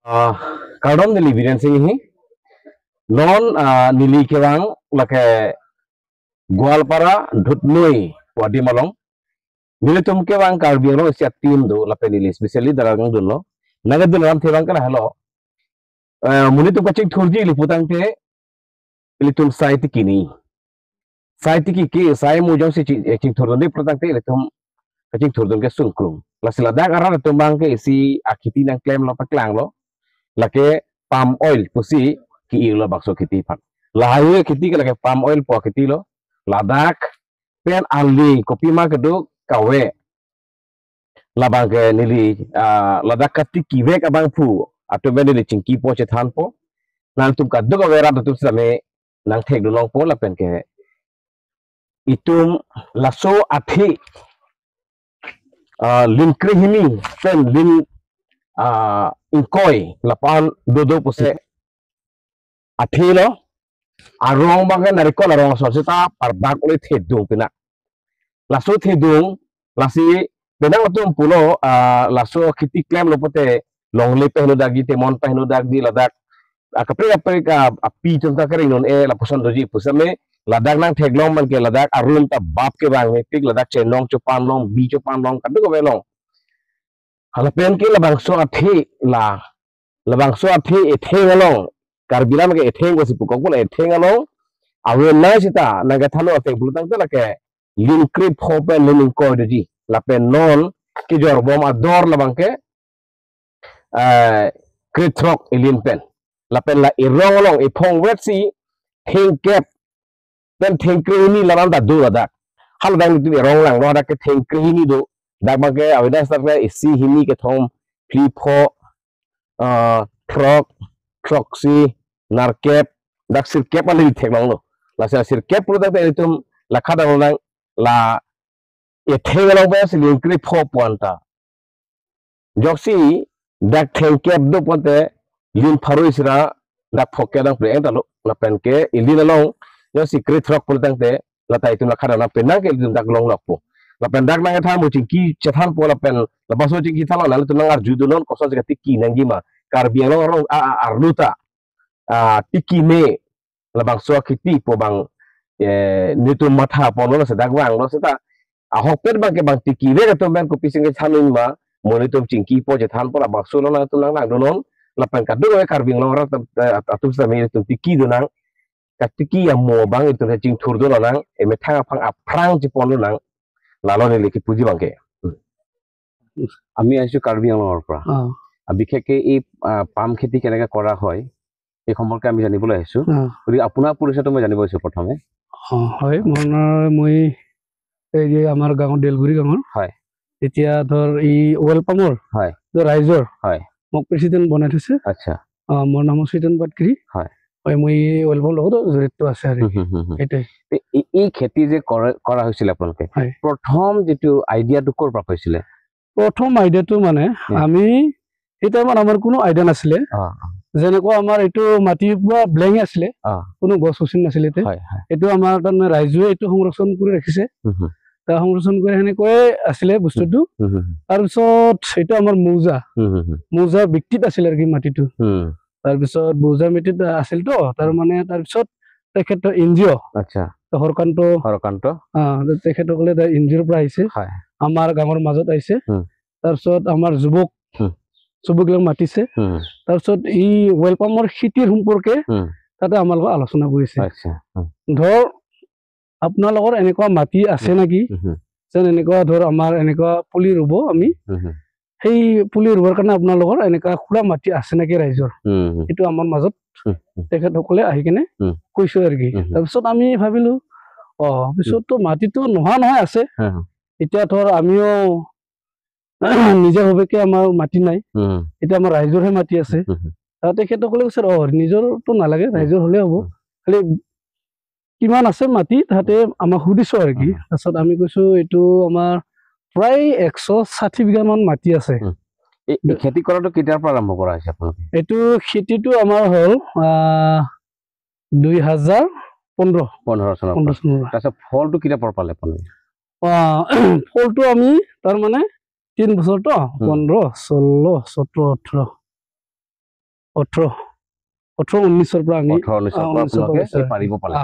Kardom nili Biren Singh hi non nili kewang lake Goalpara Dudhnoi Wadi Malong nili tum kewang Karbi Anglong sia team do lape nili especially darang dunlo naga dun ram thewang kana halo muni tum kaching thurji liputang te litum sai tikini sai tiki ki sai mujong si ching thurdon di protang te litum kaching thurdon ke sungkrung la siladak ara tumbang ke isi akiti nang claim lo paklang lo lake palm oil pusi ki ilo bakso khiti phat la highway khiti ke lake palm oil po khiti lo Ladakh pen ali kopi ma ke do kawe labang ke nili Ladakh ka tiki vek abang phu ato ben nili chingki po che than po nang tum ka do ka wera tum same nang thek do long po la pen ke itum laso athi lin krihini pen lin inkoi lapan dodo puse athilo arong bangke narikol arong sosita parbak oleh thedung pina laso thedung lasi benang tum pulo laso khiti claim lopote longle pehno dagi te mon pehno dagi Ladakh kapre kapre ka api chonta kare non e laposan doji pusame Ladakh nang theglong man ke Ladakh arun ta bap ke bang me pik Ladakh chenong chopan long bi chopan long kadu ko belong halapen ke labang so athi la labang so athi etheng along karbila ma ke etheng go sipu ko etheng along awe na sita naga thalo atheng bulutang ta lake lin krip hopen lin ko doji lapen non ki jor bom ador labang ke kritrok ilin pen lapen la irong along ipong wet si theng kep pen theng krihini labang ta du Ladakh hal dang tu irong lang ro da ke theng krihini do dak ba ke awida sa ke isi hini ke thom phi pho truck truck si narkep dak sir kep ali thek long lo la sa sir kep pro dak itum la khada long la e theng long ba si lin kri pho pon ta joksi dak theng kep do ponte lin pharoi sira dak phoke dang pre enta lo la pen ke ilin long yo si kri truck pro dang te la tai tum la khada la pen nang ke itum dak long lok po la pen dak nang tha mu chingki chethan po la pen la baso chingki thala la tu nang ar judu non koso jega tiki nangi ma Karbi Anglong rong a arluta a tiki me la bang so khiti po bang nitu matha po no se dak wang no se ta a hok pen bang ke bang tiki ve to ben ko pising ke thanin ma monitum chingki po chethan po la baso no tu nang nang non la pen ka do Karbi Anglong ra atum sa me tu tiki do nang ka tiki ya mo bang itu ching thur do nang e me tha phang a phrang chi pon do nang লালনে লিখি পুঁজি বাংকে আমি আহিছো কাৰ্বি আংলঙৰ পৰা। বিশেষকে এই পাম খেতি কেনেকে কৰা হয় এই সম্পৰ্কে আমি জানিবলৈ আহিছো। গতিকে আপোনাৰ পৰিচয়টো মই জানিব বিচাৰিছো প্ৰথমে। হয়, মই এই যে আমাৰ গাঁৱৰ দেলগুৰি গাঁৱৰ হয়, এতিয়া ধৰ এই অইল পামৰ হয় ৰাইজৰ হয় মোক প্ৰেচিডেণ্ট বনাই থৈছে। আচ্ছা, মোৰ নাম চৈতন পাটগিৰি। হয়, হয়, মই অইল পামৰ লগত জড়িত আছে আৰু সেইটোৱে। এই খেতি যে কৰা হৈছিলে আপোনালোকে, প্ৰথম যিটো আইডিয়াটো ক'ৰ পৰা পাইছিলে? প্ৰথম আইডিয়াটো মানে আমি সেই টাইমত আমাৰ কোনো আইডিয়া নাছিলে। যেনেকুৱা আমাৰ এইটো মাটি পুৰা ব্লেং আছিলে, কোনো গছ গছনি নাছিলে। এইটো আমাৰ তাৰমানে ৰাইজে এইটো সংৰক্ষণ কৰি ৰাখিছে। সংৰক্ষণ কৰি সেনেকৈয়ে আছিলে বস্তুটো। তাৰপিছত এইটো আমাৰ মৌজা মৌজা ভিত্তিত আছিলে আৰু কি মাটিটো। তাৰপিছত মৌজা মাটিত আছিলতো, তাৰমানে তাৰপিছত তেখেতৰ এন জি অ' হৰকান্ত হৰকান্ত তেখেতসকলে এন জি অ'ৰ পৰা আহিছে, আমাৰ গাঁৱৰ মাজত আহিছে। তাৰপিছত আমাৰ যুৱক যুৱকবিলাক মাতিছে। তাৰপিছত এই ৱেল পামৰ খেতিৰ সম্পৰ্কে তাতে আমাৰ লগত আলোচনা কৰিছে। ধৰ আপোনালোকৰ এনেকুৱা মাটি আছে নেকি, যেন এনেকুৱা ধৰ আমাৰ এনেকুৱা পুলি ৰুব আমি, সেই পুলি ৰুবৰ কাৰণে আপোনালোকৰ এনেকুৱা খোলা মাটি আছে নেকি ৰাইজৰ, সেইটো আমাৰ মাজত তেখেতসকলে আহি কেনে কৈছো আৰু কি। তাৰপিছত আমি ভাবিলো পিছততো মাটিটো নোহোৱা নহয় আছে। এতিয়া ধৰ আমিও নিজাভাৱেকে আমাৰ মাটি নাই, এতিয়া আমাৰ ৰাইজৰহে মাটি আছে। তেখেতসকলে কৈছে নিজৰটো নালাগে, ৰাইজৰ হলে হ'ব, খালি কিমান আছে মাটি তাহাঁতে আমাক সুধিছো আৰু কি। তাৰপিছত আমি কৈছো এইটো আমাৰ প্ৰায় 160 বিঘা মান মাটি আছে। খেতি কৰাটো কেতিয়াৰ পৰা আৰম্ভ কৰা হৈছে আপোনালোকে? এইটো খেতিটো আমাৰ হ'ল 2015 চনৰ। তাৰপিছত ফলটো কেতিয়াৰ পৰা পালে আপোনালোকে? ফলটো আমি তাৰমানে 3 বছৰতো 15, 16, 17, 18 18-19ৰ পৰা আমি 18-19ৰ পৰা পাৰিব পালে।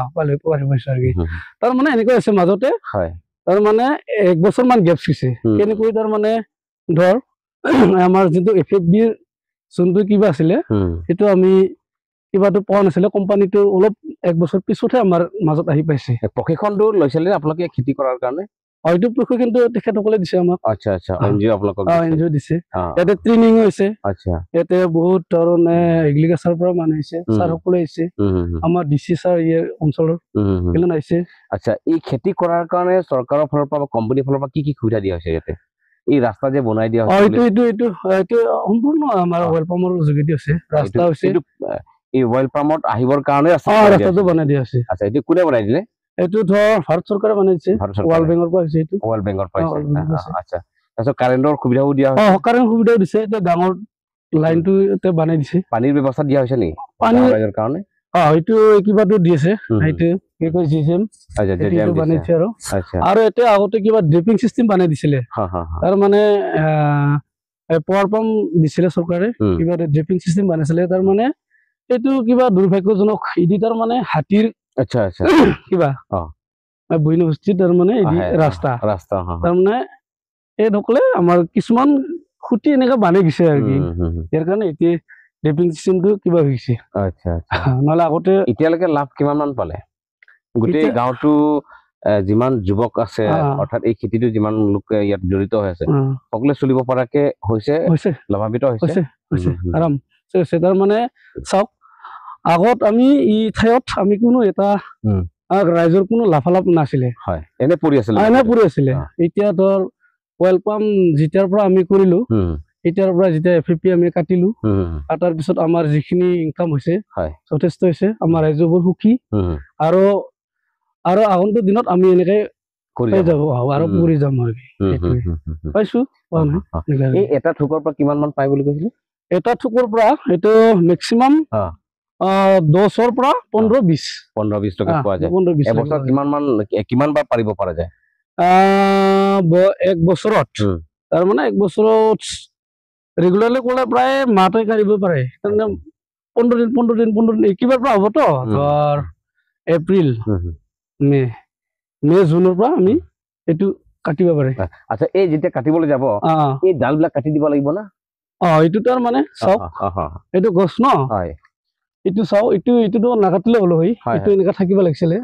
তাৰমানে এনেকুৱা হৈছে মাজতে, তাৰমানে 1 বছৰ মান গেপছ হৈছে। কেনেকৈ তাৰমানে ধৰ আমাৰ যোনটো এফ এফ বিৰ যোনটো কিবা আছিলে সেইটো আমি কিবাটো পোৱা নাছিলে, কোম্পানীটো অলপ 1 বছৰ পিছতহে আমাৰ মাজত আহি পাইছে। প্ৰশিক্ষণটো লৈছিলে আপোনালোকে খেতি কৰাৰ কাৰণে? এইটো প্ৰশিক্ষণটো তেখেতসকলে দিছে আমাক। আচ্ছা আচ্ছা, এনজিঅ আপোনালোকক? এনজিঅ দিছে। ইয়াতে ট্ৰেইনিং হৈছে। আচ্ছা, ইয়াতে বহুত ধৰণে এগ্ৰিকালচাৰৰ পৰা মানুহ আহিছে, ছাৰসকলে আহিছে, আমাৰ ডি চি ছাৰ ইয়াৰ অঞ্চলৰ এইবিলাক আহিছে। আচ্ছা, এই খেতি কৰাৰ কাৰণে চৰকাৰৰ ফালৰ পৰা বা কোম্পানীৰ ফালৰ পৰা কি কি সুবিধা দিয়া হৈছে ইয়াতে? এই ৰাস্তা যে বনাই দিয়া হৈছে, এইটো এইটো এইটো এইটো সম্পূৰ্ণ আমাৰ অইল পাম্পৰ যোগেদি হৈছে। ৰাস্তা হৈছে এই অইল পাম্পত আহিবৰ কাৰণে ৰাস্তাটো বনাই দিয়া হৈছে। আচ্ছা, এইটো কোনে বনাই দিলে? এইটো ধৰ ভাৰত চৰকাৰে বনাইছে, ৱৰ্ল্ড বেংকৰ পৰা হৈছে এইটো। ৱৰ্ল্ড বেংকৰ পৰা হৈছে। আচ্ছা, তাৰপিছত কাৰেণ্টৰ সুবিধাও দিয়া হৈছে? কাৰেণ্ট সুবিধাও দিছে, এতিয়া ডাঙৰ লাইনটো এতিয়া বনাই দিছে। পানীৰ ব্যৱস্থা দিয়া হৈছে নেকি পানী ৰাইজৰ কাৰণে? এইটো কিবাটো দিছে, সেইটো কি কয় জিএম বনাইছে। আৰু আৰু এতিয়া আগতে কিবা ড্ৰিপিং চিষ্টেম বনাই দিছিলে, তাৰ মানে পাৱাৰ পাম্প দিছিলে চৰকাৰে, কিবা ড্ৰিপিং চিষ্টেম বনাইছিলে। তাৰ মানে এইটো কিবা দুৰ্ভাগ্যজনক ইদি তাৰ মানে হাতীৰ আচ্ছা আচ্ছা কিবা বন্যহস্তী তাৰমানে ৰাস্তা ৰাস্তা তাৰমানে এইসকলে আমাৰ কিছুমান খুঁটি এনেকা বান্ধি দিছে আৰু কি, ইয়াৰ কাৰণে এতিয়া ড্ৰিপিং চিষ্টেমটো কিবা হৈছে। আচ্ছা আচ্ছা, নহ'লে আগতে। এতিয়ালৈকে লাভ কিমান মান পালে? গোটেই গাঁৱটো যিমান যুৱক আছে, অৰ্থাৎ এই খেতিটো যিমান লোক ইয়াত জড়িত হৈ আছে, সকলোৱে চলিব পৰাকে হৈছে, লাভান্বিত হৈছে? হৈছে, আৰাম হৈছে। তাৰমানে চাওক, আগত আমি এই ঠাইত আমি কোনো এটা ৰাইজৰ কোনো লাভালাভ নাছিলে, এনে পৰি আছিলে, এনে পৰি আছিলে। এতিয়া ধৰ অইল পাম্প যেতিয়াৰ পৰা আমি কৰিলো, এতিয়াৰ পৰা যেতিয়া এফ পি আমি কাটিলো, আৰু তাৰপিছত আমাৰ যিখিনি ইনকাম হৈছে যথেষ্ট হৈছে, আমাৰ ৰাইজৰ বহুত সুখী। আৰু আৰু আগন্তুক দিনত আমি এনেকে যাব আৰু কৰি যাম আৰু পাইছো। এই এটা থোকৰ পৰা কিমান মান পায় বুলি কৈছিলে? এটা থোকৰ পৰা এইটো মেক্সিমাম 10ৰ পৰা 15-20, 15-20 টকা পোৱা যায়। এবছৰত কিমান মান, কিমান বাৰ পাৰিব পৰা যায়? 1 বছৰত তাৰমানে 1 বছৰত ৰেগুলাৰলি কৰিলে প্ৰায় মাহতে কাঢ়িব পাৰে। তাৰমানে 15 দিন 15 দিন 15 দিন কিবাৰ পৰা হ'বতো, ধৰ এপ্ৰিল মে জুনৰ পৰা আমি এইটো কাটিব পাৰে। আচ্ছা, এই যেতিয়া কাটিবলৈ যাব এই ডালবিলাক কাটি দিব লাগিব না? এইটো তাৰ মানে চাওক, এইটো গছ ন, এইটো চাওঁ, এইটো এইটোতো নাকাটিলে হ'লো হয়, এইটো এনেকা থাকিব লাগিছিলে,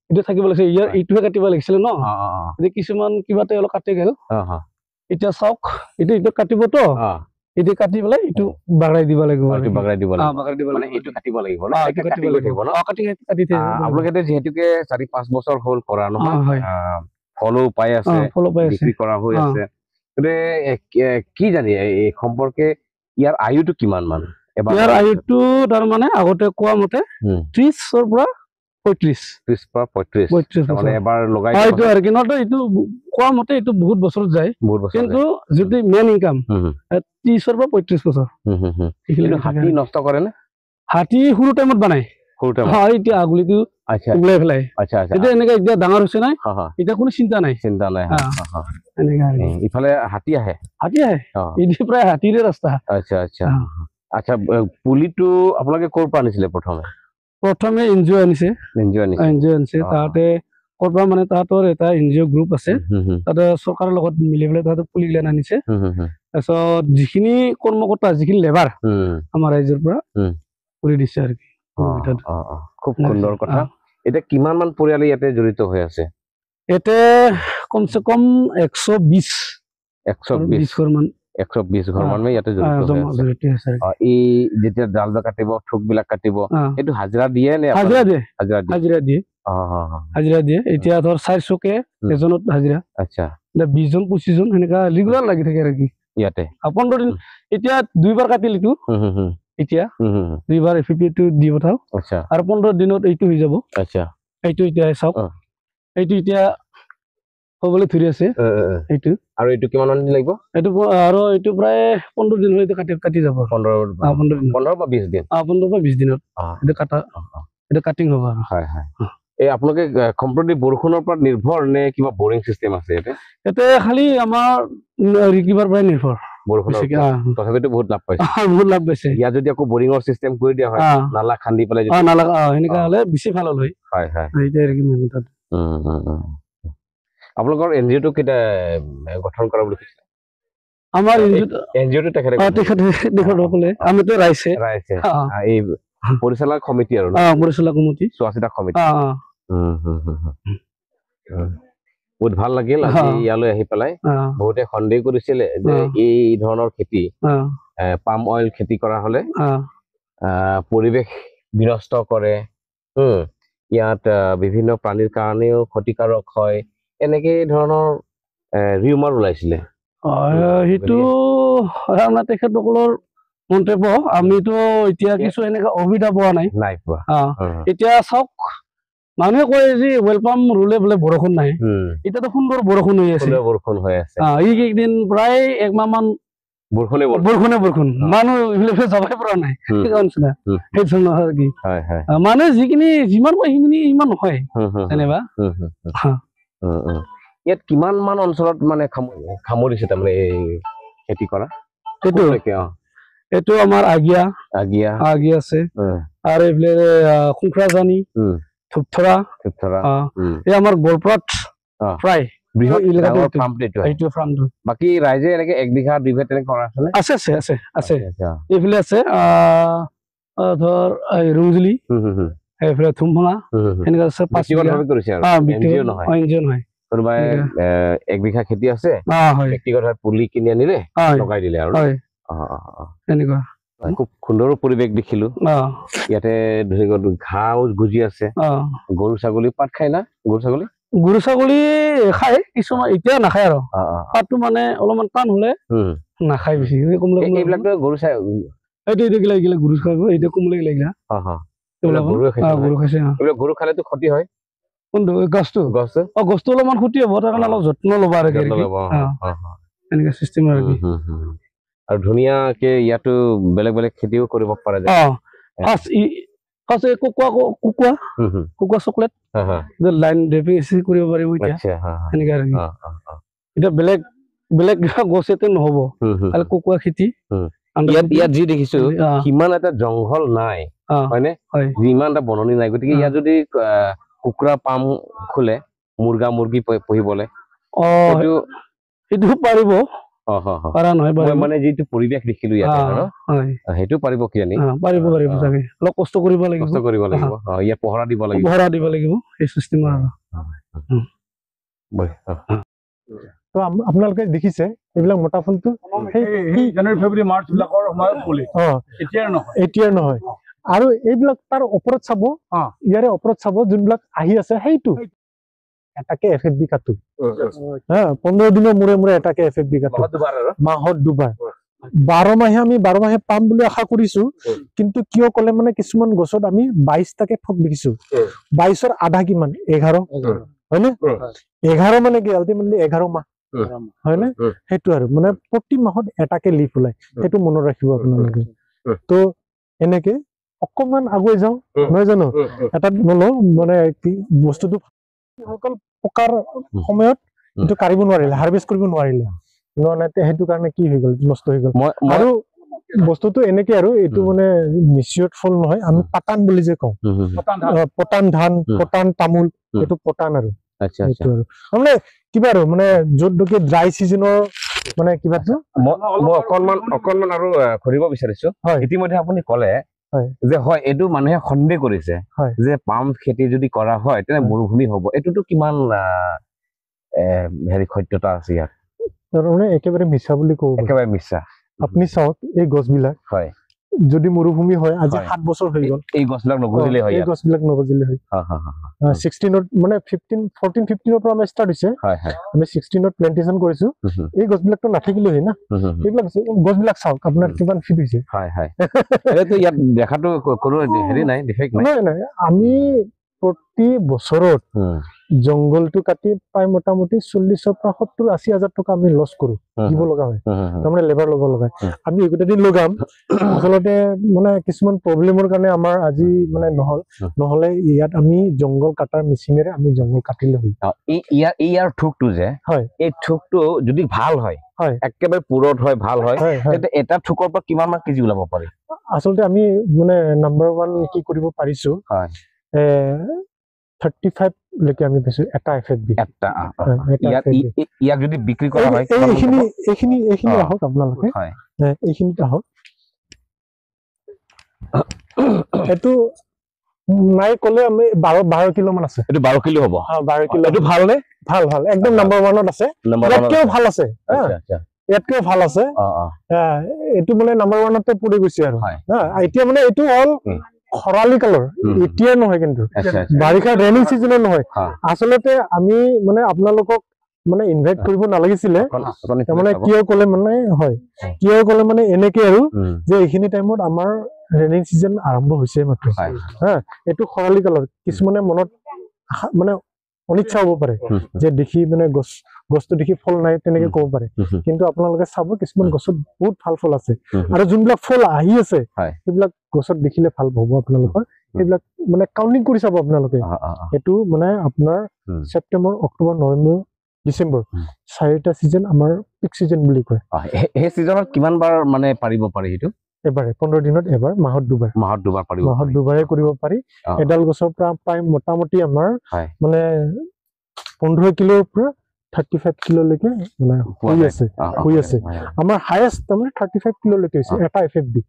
এইটো থাকিব লাগিছিলে, ইয়াৰ এইটোহে কাটিব লাগিছিলে ন। এতিয়া কিছুমান কিবাতে অলপ কাটি গ'ল। এতিয়া চাওক, এইটো এইটো কাটিবতো, এইটো কাটি পেলাই এইটো বাগৰাই দিব লাগিব, বাগৰাই দিব লাগিব, মানে এইটো কাটিব লাগিব ন? আপোনালোকে যিহেতুকে 4-5 বছৰ হ'ল কৰা নহয়, ফলো পাই আছে, বিক্ৰী কৰা হৈ আছে, গতিকে কি জানি এই সম্পৰ্কে ইয়াৰ আয়ুটো কিমান মান? ইয়াৰ আয়ুটো তাৰমানে আগতে কোৱা মতে 30ৰ পৰা 35, 30 পৰা 35, মানে এবাৰ লগাই এইটো আৰু কিন্তু এইটো কোৱা মতে এইটো বহুত বছৰত যায়, কিন্তু যিটো মেইন ইনকাম 30ৰ পৰা 35 বছৰ। হাতী নষ্ট কৰে নে? হাতী সৰু টাইমত বনাই, হয়, এতিয়া আগুলিটো ওলাই পেলাই। এতিয়া এনেকে এতিয়া ডাঙৰ হৈছে নাই, এতিয়া কোনো চিন্তা নাই, চিন্তা নাই। ইফালে হাতী আহে, হাতী আহে, এইটো প্ৰায় হাতীৰে ৰাস্তা। আচ্ছা আচ্ছা আচ্ছা, পুলিটো আপোনালোকে ক'ৰ পৰা আনিছিলে প্ৰথমে? প্ৰথমে এনজিঅ আনিছে, এনজিঅ আনিছে। তাহাঁতে ক'ৰ পৰা মানে তাহাঁতৰ এটা এনজিঅ গ্ৰুপ আছে, তাতে চৰকাৰৰ লগত মিলি পেলাই তাহাঁতে পুলিগিলান আনিছে। তাৰপিছত যিখিনি কৰ্মকৰ্তা, যিখিনি লেবাৰ আমাৰ ৰাইজৰ পৰা কৰি দিছে আৰু কি। খুব সুন্দৰ কথা। এতিয়া কিমান মান পৰিয়ালে ইয়াতে জড়িত হৈ আছে? ইয়াতে কমচে কম 120, 120 ঘৰ মান, 120 ঘৰ মান ইয়াতে জড়িত হৈ আছে। এই যেতিয়া জাল কাটিব, থোক বিলাক কাটিব, এইটো হাজিৰা দিয়ে নে? হাজিৰা দিয়ে, হাজিৰা দিয়ে, হাজিৰা দিয়ে। এতিয়া ধৰ 400কে এজনত হাজিৰা। আচ্ছা, 20 জন 25 জন সেনেকা ৰেগুলাৰ লাগি থাকে আৰু কি ইয়াতে। 15 দিন এতিয়া দুইবাৰ কাটিল এইটো, এতিয়া দুইবাৰ এফ পি টো দি পঠাও। আচ্ছা, আৰু 15 দিনত এইটো হৈ যাব। আচ্ছা, এইটো এতিয়া চাওক, এইটো এতিয়া হ'বলৈ ধৰি আছে এইটো। আৰু এইটো কিমান দিন লাগিব? এইটো আৰু এইটো প্ৰায় 15 দিন হৈ কাটি কাটি যাব। 15 বা 20 দিন, 15 বা 20 দিনত এইটো কাটা, এইটো কাটিং হ'ব আৰু। হয় হয়। এই আপোনালোকে সম্প্ৰতি বৰষুণৰ পৰা নিৰ্ভৰ নে কিবা বৰিং চিষ্টেম আছে ইয়াতে? ইয়াতে খালি আমাৰ কিবাৰ পৰাই নিৰ্ভৰ, তথাপিতো বহুত লাভ পাইছে। বহুত লাভ পাইছে। ইয়াত যদি আকৌ বৰিঙৰ চিষ্টেম কৰি দিয়া হয়, নালা খান্দি পেলাই, নালা সেনেকা হ'লে বেছি ভাল হ'ল হয়। হয় হয়। আপোনালোকৰ এন জি অ'টো কেতিয়া গঠন কৰা বুলি কৈছিলে? আমাৰ এন জি অ'টো তেখেতে তেখেতসকলে আমিতো ৰাইছে ৰাইছে এই পৰিচালনা সমিতি আৰু পৰিচালনা সমিতি, চোৱা চিতা সমিতি। বহুত ভাল লাগিল আজি ইয়ালৈ আহি পেলাই। বহুতে সন্দেহ কৰিছিলে যে এই ধৰণৰ খেতি, পাম অইল খেতি কৰা হলে পৰিৱেশ বিনষ্ট কৰে, ইয়াত বিভিন্ন প্ৰাণীৰ কাৰণেও ক্ষতিকাৰক হয়, এনেকে ধৰণৰ ৰিউমাৰ ওলাইছিলে। সেইটো তেখেতসকলৰ মন্তব্য। আমিতো এতিয়া কিছু এনেকা অসুবিধা পোৱা নাই, নাই পোৱা। এতিয়া চাওক, মানুহে কয় যে ৱেল পাম্প ৰুলে বোলে বৰষুণ নাই, এতিয়াতো সুন্দৰ বৰষুণ হৈ আছে, বৰষুণ হৈ আছে। এইকেইদিন প্ৰায় একমাহ মান বৰষুণে বৰষুণ, মানুহ এইফালে যাবই পৰা নাই, নিচিনা সেইটো নহয় কি মানুহে যিখিনি যিমান কয় সেইখিনি ইমান নহয় যেনিবা। ইয়াত কিমান মান অঞ্চলত মানে সামৰিছে তাৰমানে এই খেতি কৰা? এইটো আমাৰ আগিয়া আগিয়া আগিয়া আছে, আৰু এইফালে খুংখৰাজানী, ধূপথৰা, এই আমাৰ গোৱালপাৰাত প্ৰায় এইটো ফাৰ্মটো। বাকী ৰাইজে এনেকে এক বিঘা দুই বিঘা তেনেকে কৰা আছে? আছে আছে আছে আছে। এইফালে আছে ধৰ ৰংজুলি, এইফালে থুমভঙা, সেনেকা আছে। পাঁচ নহয়, কোনোবাই এক বিঘা খেতি আছে, ব্যক্তিগতভাৱে পুলি কিনি আনিলে লগাই দিলে আৰু এনেকুৱা। খুব সুন্দৰ পৰিৱেশ দেখিলো। ইয়াতে ধৰি ঘাঁহ গজি আছে, গৰু ছাগলী পাত খায় না? গৰু ছাগলী গৰু ছাগলী খায় কিছুমান, এতিয়া নাখায় আৰু পাতটো মানে অলপমান টান হলে নাখায় বেছি। এইবিলাকতো গৰু এইটো এইটো গিলা গৰু খাব, এইটো কোমলে গিলা গৰু খাইছে। এইবিলাক গৰু খালেতো ক্ষতি হয়। কোনটো গছটো? গছটো অ, গছটো অলপমান ক্ষতি হ'ব, তাৰ কাৰণে অলপ যত্ন ল'ব আৰু এনেকুৱা চিষ্টেম আৰু কি। আৰু ধুনীয়াকে ইয়াতো বেলেগ বেলেগ খেতিও কৰিব পৰা যায়। কুকুৱা কুকুৱা কুকুৱা চকলেট লাইন কৰিব পাৰিব এতিয়া, সেনেকা আৰু এতিয়া বেলেগ বেলেগ গছ ইয়াতে নহ'ব, খালি কুকুৱা খেতি। ইয়াত যি দেখিছো সিমান এটা জংঘল নাই, হয়নে? ইমান এটা বননি নাই, গতিকে ইয়াত যদি কুকুৰা পাম খোলে, মুৰ্গা মুৰ্গী পুহিবলে, সেইটো পাৰিব। মানে যিটো পৰিৱেশ দেখিলো ইয়াতে, সেইটো পাৰিব কিজানি? পাৰিব পাৰিব চাগে, অলপ কষ্ট কৰিব লাগিব। কষ্ট কৰিব লাগিব, ইয়াত পহৰা দিব লাগিব, পহৰা দিব লাগিব সেই চিষ্টেমৰ। তো আপোনালোকে দেখিছে এইবিলাক মোটা ফুলটো জানুৱাৰী ফেব্ৰুৱাৰী মাৰ্চ বিলাকৰ সময়ত ফুলে, এতিয়াৰ নহয়, এতিয়াৰ নহয়। আৰু এইবিলাক তাৰ ওপৰত চাব, ইয়াৰে ওপৰত চাব যোনবিলাক আহি আছে, সেইটো এটাকে এফ এফ বি কাটো। হা, 15 দিনৰ মূৰে মূৰে এটাকে এফ এফ বি কাটো, মাহত দুবাৰ। 12 মাহে আমি 12 মাহে পাম বুলি আশা কৰিছো, কিন্তু কিয় ক'লে মানে কিছুমান গছত আমি 22টাকে ঠোক দেখিছো। 22ৰ আধা কিমান? 11, হয়নে? 11 মানে কি আল্টিমেটলি 11 মাহ, হয়নে? সেইটো আৰু মানে প্ৰতি মাহত এটাকে লিফ ওলাই, সেইটো মনত ৰাখিব আপোনালোকে। তো এনেকে অকণমান আগুৱাই যাওঁ, নহয় জানো? এটা নলওঁ মানে কি বস্তুটো সকল পকাৰ সময়ত এইটো কাঢ়িব নোৱাৰিলে, হাৰ্ভেষ্ট কৰিব নোৱাৰিলে, সেইটো কাৰণে কি হৈ গ'ল, নষ্ট হৈ গ'ল। আৰু বস্তুটো এনেকে আৰু এইটো মানে মিচিয়ত ফল নহয়, আমি পাতান বুলি যে কওঁ, পতান ধান, পতান তামোল, এইটো পতান আৰু সেইটো আৰু মানে কিবা আৰু মানে য'ত নেকি ড্ৰাই চিজনৰ মানে কিবাটো। মই অকণমান আৰু সুধিব বিচাৰিছো। ইতিমধ্যে আপুনি ক'লে যে হয় এইটো মানুহে সন্দেহ কৰিছে যে পাম খেতি যদি কৰা হয় তেনে মৰুভূমি হ'ব, এইটোতো কিমান হেৰি সত্যতা আছে ইয়াত? তাৰমানে একেবাৰে মিছা বুলি কওঁ, একেবাৰে মিছা। আপুনি চাওক এই গছবিলাক, হয়, যদি মৰুভূমি হয় আজি 7 বছৰ হৈ গ'ল, এই গছবিলাক নগজিলে হয়, এই গছবিলাক নগজিলে হয়। 16ত মানে 15 14 15ৰ পৰা আমাৰ ষ্টাৰ্ট হৈছে, আমি 16ত প্লেণ্টেশ্যন কৰিছো। এই গছবিলাকতো নাথাকিলে হয় না, এইবিলাক গছবিলাক চাওক আপোনাৰ কিমান ফিট হৈছে। হয় হয়, এইটো ইয়াত দেখাটো কোনো হেৰি নাই, ডিফেক্ট নাই। নাই নাই, আমি প্ৰতি বছৰত জংঘলটো কাটি প্ৰায় মোটামুটি 40ৰ পৰা 70 80 হাজাৰ টকা আমি লছ কৰো, দিব লগা হয়, তাৰমানে লেবাৰ ল'ব লগা হয়। আমি এইকেইটা দিন লগাম, আচলতে মানে কিছুমান প্ৰব্লেমৰ কাৰণে আমাৰ আজি মানে নহল, নহলে ইয়াত আমি জংঘল কাটাৰ মেচিনেৰে আমি জংঘল কাটিলে হয়। ইয়াৰ থোকটো যে, এই থোকটো যদি ভাল হয়, একেবাৰে পুৰত হয়, ভাল হয়, তেতিয়া এটা থোকৰ পৰা কিমান মান কেজি ওলাব পাৰি? আচলতে আমি মানে নাম্বাৰ 1 কি কৰিব পাৰিছো, 35 লৈকে আমি পাইছো এটা এফএফবি। এটা ইয়াক যদি বিক্ৰী কৰা হয়, এইখিনি এইখিনি এইখিনি আহক আপোনালোকে, এইখিনিত আহক। এইটো নাই ক'লে আমি 12 কিলো মান আছে। এইটো 12 কিলো হ'ব? 12 কিলো। এইটো ভাল নে? ভাল ভাল, একদম নাম্বাৰ 1ত আছে, ইয়াতকেও ভাল আছে, ইয়াতকেও ভাল আছে। এইটো মানে নাম্বাৰ 1তে পৰি গৈছে আৰু। এতিয়া মানে এইটো হ'ল খৰালি কালৰ, এতিয়া নহয় কিন্তু বাৰিষা ৰেইনিং চিজনৰ নহয়। আচলতে আমি মানে আপোনালোকক মানে ইনভাইট কৰিব নালাগিছিলে, মানে কিয় ক'লে মানে হয়, কিয় ক'লে মানে এনেকে আৰু যে এইখিনি টাইমত আমাৰ ৰেইনিং চিজন আৰম্ভ হৈছে মাত্ৰ। হা, এইটো খৰালি কালৰ, কিছুমানে মনত মানে অনিচ্ছা হ'ব পাৰে যে দেখি মানে গছটো দেখি ফল নাই তেনেকে ক'ব পাৰে, কিন্তু আপোনালোকে চাব কিছুমান গছত বহুত ভাল ফল আছে, আৰু যোনবিলাক ফল আহি আছে সেইবিলাক গছত দেখিলে ভাল পাব আপোনালোকৰ। সেইবিলাক মানে কাউণ্টিং কৰি চাব আপোনালোকে। এইটো মানে আপোনাৰ ছেপ্টেম্বৰ, অক্টোবৰ, নৱেম্বৰ, ডিচেম্বৰ 4টা চিজন আমাৰ পিক চিজন বুলি কয়। সেই চিজনত কিমান বাৰ মানে পাৰিব পাৰি? সেইটো এবাৰে 15 দিনত এবাৰ, মাহত দুবাৰ, মাহত দুবাৰ পাৰিব, মাহত দুবাৰে কৰিব পাৰি। এডাল গছৰ পৰা প্ৰায় মোটামুটি আমাৰ মানে 15 কিলোৰ পৰা 35 কিলোলৈকে মানে হৈ আছে, হৈ আছে। আমাৰ হায়েষ্ট তাৰমানে 35 কিলোলৈকে হৈছে এটা এফএফবি।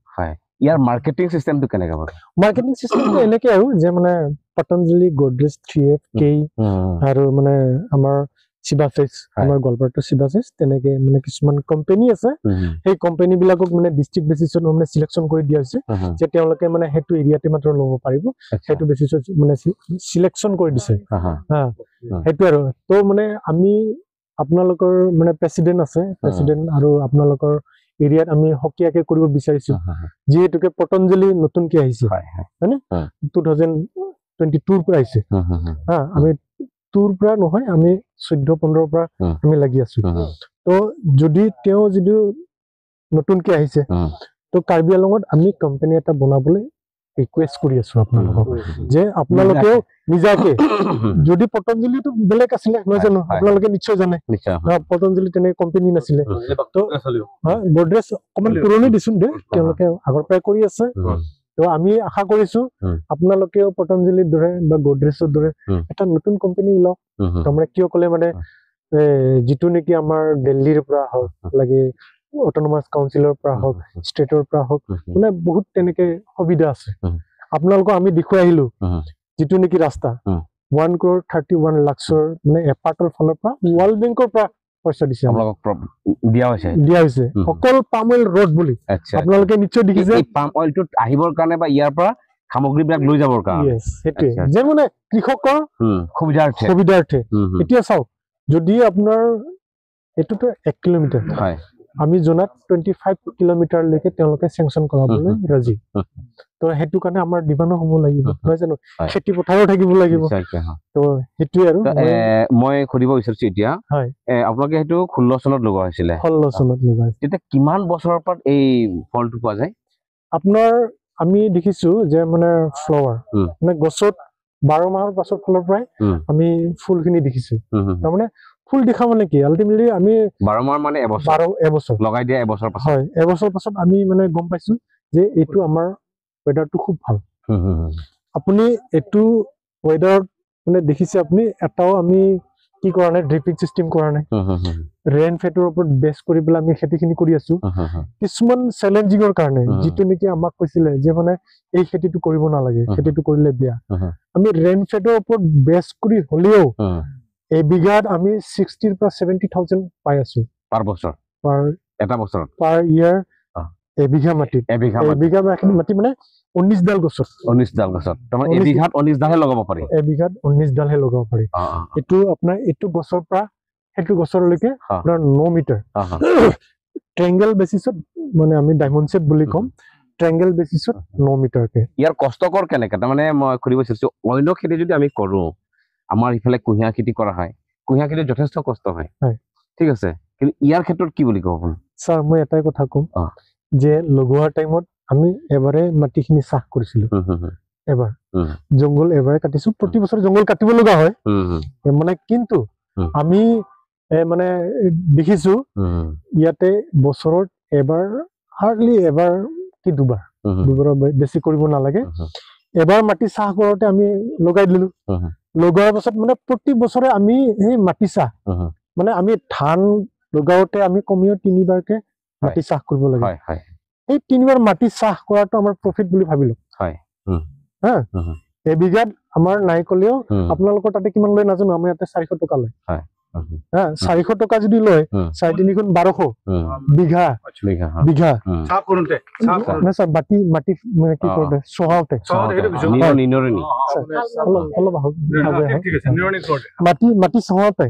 ইয়াৰ মাৰ্কেটিং চিষ্টেমটো কেনেকা বাৰু? মাৰ্কেটিং চিষ্টেমটো এনেকে আৰু যে মানে পতঞ্জলি, গডৰেজ, 3F, কে আৰু মানে আমাৰ চিবাফেক্স, আমাৰ গোৱালপাৰাটো চিবাফেক্স, তেনেকে মানে কিছুমান কোম্পানী আছে, সেই কোম্পানী বিলাকক মানে ডিষ্ট্ৰিক্ট বেচিছত মানে চিলেকশ্যন কৰি দিয়া হৈছে যে তেওঁলোকে মানে সেইটো এৰিয়াতে মাত্ৰ ল'ব পাৰিব, সেইটো বেচিছত মানে চিলেকশ্যন কৰি দিছে। হা, সেইটো আৰু তো মানে আমি আপোনালোকৰ মানে প্ৰেচিডেণ্ট আছে, প্ৰেচিডেণ্ট আৰু আপোনালোকৰ এৰিয়াত আমি সকিয়াকে কৰিব বিচাৰিছো, যিহেতুকে পতঞ্জলি নতুনকে আহিছে হয়নে, 2022 পৰা আহিছে। হা, আমি 2ৰ পৰা নহয়, আমি 14-15 পৰা আমি লাগি আছো। তো যদি তেওঁ যদি নতুনকে আহিছে, তো কাৰ্বি আংলঙত আমি কোম্পানী এটা বনাবলৈ ৰিকুৱেষ্ট কৰি আছো আপোনালোকক যে আপোনালোকেও নিজাকে যদি পতঞ্জলিটো বেলেগ আছিলে নহয় জানো, আপোনালোকে নিশ্চয় জানে পতঞ্জলি তেনেকে কোম্পানী নাছিলে, তো গডৰেজ অকণমান পুৰণি দিছোন দে, তেওঁলোকে আগৰ পৰাই কৰি আছে। তো আমি আশা কৰিছো আপোনালোকেও পতঞ্জলিৰ দৰে বা গডৰেজৰ দৰে এটা নতুন কোম্পানী ওলাওক। তাৰমানে কিয় ক'লে মানে যিটো নেকি আমাৰ দিল্লীৰ পৰা হওক লাগে, অট'নমাছ কাউন্সিলৰ পৰা হওক, ষ্টেটৰ পৰা হওক, মানে বহুত তেনেকে সুবিধা আছে। আপোনালোকক আমি দেখুৱাই আহিলো যিটো নেকি ৰাস্তা 1 crore 31 লাখৰ মানে এপাৰ্টৰ ফালৰ পৰা ৱৰ্ল্ড বেংকৰ পৰা পইচা দিছে, দিয়া হৈছে, দিয়া হৈছে অকল পাম অইল ৰোড বুলি। আপোনালোকে নিশ্চয় দেখিছে পাম অইলটো আহিবৰ কাৰণে বা ইয়াৰ পৰা সামগ্ৰীবিলাক লৈ যাবৰ কাৰণে। সেইটোৱে যে মানে কৃষকৰ সুবিধাৰ্থে। এতিয়া চাওক যদি আপোনাৰ এইটোতো 1 কিলোমিটাৰ, আমি জনাত 25 কিলোমিটাৰলৈকে তেওঁলোকে চেংচন কৰাবলৈ ৰাজি। তো সেইটো কাৰণে আমাৰ ডিমাণ্ডো হ'ব লাগিব নহয় জানো, খেতি পথাৰো থাকিব লাগিব। তো সেইটোৱে আৰু মই সুধিব বিচাৰিছো এতিয়া, আপোনালোকে সেইটো 16 চনত লগোৱা হৈছিলে? 16 চনত লগোৱা হৈছিলে। তেতিয়া কিমান বছৰৰ পৰা এই ফলটো পোৱা যায়? আপোনাৰ আমি দেখিছো যে মানে ফ্লাৱাৰ মানে গছত 12 মাহৰ পাছত ফলৰ পৰাই আমি ফুলখিনি দেখিছো। তাৰমানে ফুল দেখা মানে কি, আল্টিমেটলি আমি 12 মাহ মানে এবছৰ লগাই দিয়া এবছৰ পাছত, হয় এবছৰ পাছত আমি মানে গম পাইছো যে এইটো আমাৰ ৱেডাৰটো খুব ভাল। আপুনি এইটো ৱেডাৰত মানে দেখিছে আপুনি এটাও আমি কি কৰা নাই, ড্ৰিপিং চিষ্টেম কৰা নাই, ৰেইন ফেটৰ ওপৰত বেছ কৰি পেলাই আমি খেতিখিনি কৰি আছো। কিছুমান চেলেঞ্জিঙৰ কাৰণে যিটো নেকি আমাক কৈছিলে যে মানে এই খেতিটো কৰিব নালাগে, খেতিটো কৰিলে বেয়া, আমি ৰেইন ফেটৰ ওপৰত বেছ কৰি হলেও এই বিঘাত আমি 60 পৰা 70,000 পাই আছো পাৰ বছৰ, পাৰ এটা বছৰত, পাৰ ইয়াৰ এবিঘা মাটিত, এবিঘা মাটি মানে 19 ডাল গছত, 19 ডাল গছত, তাৰমানে এবিঘাত 19 ডালহে লগাব পাৰি, এবিঘাত 19 ডালহে লগাব পাৰি। এইটো আপোনাৰ এইটো গছৰ পৰা সেইটো গছৰলৈকে আপোনাৰ 9 মিটাৰ ট্ৰেংগল বেচিছত, মানে আমি ডায়মণ্ড শ্বেপ বুলি ক'ম, ট্ৰেংগল বেচিছত 9 মিটাৰকে। ইয়াৰ কষ্টকৰ কেনেকে, তাৰমানে মই সুধিব বিচাৰিছো, অন্য খেতি যদি আমি কৰো আমাৰ ইফালে কুঁহিয়াৰ খেতি কৰা হয়, কুঁহিয়াৰ খেতি যথেষ্ট কষ্ট হয়, ঠিক আছে, কিন্তু ইয়াৰ ক্ষেত্ৰত কি বুলি ক'ব আপুনি? ছাৰ মই এটাই কথা ক'ম যে লগোৱাৰ টাইমত আমি এবাৰে মাটিখিনি চাহ কৰিছিলো, এবাৰ জংঘল এবাৰে কাটিছো, প্ৰতি বছৰে জংঘল কাটিব লগা হয় মানে, কিন্তু আমি মানে দেখিছো ইয়াতে বছৰত এবাৰ হাৰ্ডলি এবাৰ কি দুবাৰ, দুবাৰ বেছি কৰিব নালাগে। এবাৰ মাটি চাহ কৰোঁতে আমি লগাই দিলো, লগোৱাৰ পাছত মানে প্ৰতি বছৰে আমি সেই মাটি চাহ মানে আমি ধান লগাওঁতে আমি কমেও তিনিবাৰকে মাটি চাহ কৰিব লাগে। এই তিনিবাৰ মাটি চাহ কৰাটো আমাৰ প্ৰফিট বুলি ভাবিলো। হা, এবিঘাত আমাৰ নাই ক'লেও আপোনালোকৰ তাতে কিমান লয় নাজানো, আমাৰ ইয়াতে 400 টকা লয়। হা, 400 টকা যদি লয়, 4 3 গুণ 1200 বিঘা, বিঘা মাটি মাটি মানে কি কৰোঁতে চহাওঁতে মাটি মাটি চহাওঁতে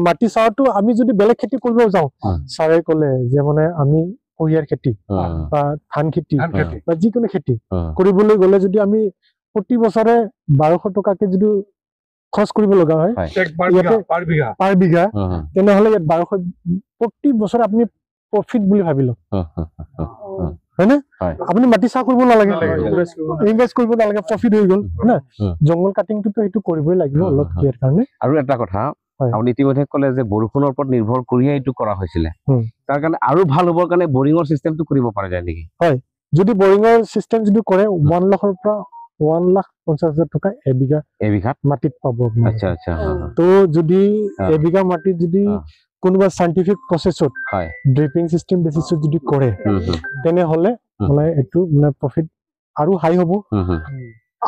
মাটি চহাওঁতো আমি যদি বেলেগ খেতি কৰিব যাওঁ, ছাৰে ক'লে যে মানে আমি কুঁহিয়াৰ খেতি বা ধান খেতি বা যিকোনো খেতি কৰিবলৈ গ'লে যদি আমি প্ৰতি বছৰে 1200 টকাকে যদি খৰচ কৰিব লগা হয় পাৰ বিঘা, তেনেহ'লে ইয়াত 1200 প্ৰতি বছৰে আপুনি প্ৰফিট বুলি ভাবি লওক, হয়নে? আপুনি মাটি চাহ কৰিব নালাগে, ইনভেষ্ট কৰিব নালাগে, প্ৰফিট হৈ গ'ল, হয়। জংঘল কাটিংটোতো সেইটো কৰিবই লাগিব অলপ ইয়াৰ কাৰণে। আৰু এটা কথা আপুনি ইতিমধ্যে ক'লে যে বৰষুণৰ ওপৰত নিৰ্ভৰ কৰিয়ে এইটো কৰা হৈছিলে, তাৰ কাৰণে আৰু ভাল হ'বৰ কাৰণে বৰিঙৰ চিষ্টেমটো কৰিব পৰা যায় নেকি? হয়, যদি বৰিঙৰ চিষ্টেম যদি কৰে 1 লাখৰ পৰা 1,50,000 টকা এবিঘা মাটিত পাব। আচ্ছা আচ্ছা। তো যদি এবিঘা মাটিত যদি কোনোবা চাইণ্টিফিক প্ৰচেছত ড্ৰিপিং চিষ্টেম বেচিছত যদি কৰে, তেনেহ'লে মানে এইটো মানে প্ৰফিট আৰু হাই হ'ব।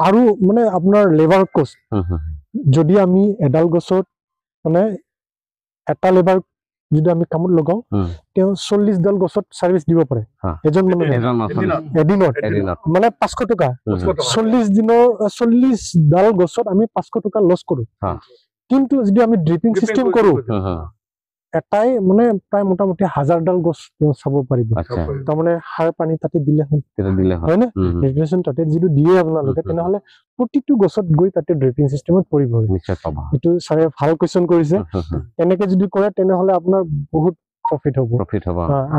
আৰু মানে আপোনাৰ লেবাৰ কষ্ট, যদি আমি এডাল গছত মানে এটা লেবাৰ যদি আমি কামত লগাওঁ, তেওঁ 40 ডাল গছত চাৰ্ভিচ দিব পাৰে এজন মানুহে এদিনত, মানে 500 টকা। 40 দিনৰ 40 ডাল গছত আমি 500 টকা লছ কৰো। কিন্তু যদি আমি ড্ৰিপিং চিষ্টেম কৰো, এটাই মানে প্ৰায় মোটামুটি 1000 ডাল গছ তেওঁ চাব পাৰিব। তাৰমানে সাৰ পানী তাতে দিলে হয়নে, নিউট্ৰিশ্যন তাতে যিটো দিয়ে আপোনালোকে, তেনেহ'লে প্ৰতিটো গছত গৈ তাতে ড্ৰিপিং চিষ্টেমত পৰিব। এইটো ছাৰে ভাল কুৱেশ্যন কৰিছে। এনেকে যদি কৰে তেনেহ'লে আপোনাৰ বহুত প্ৰফিট হ'ব।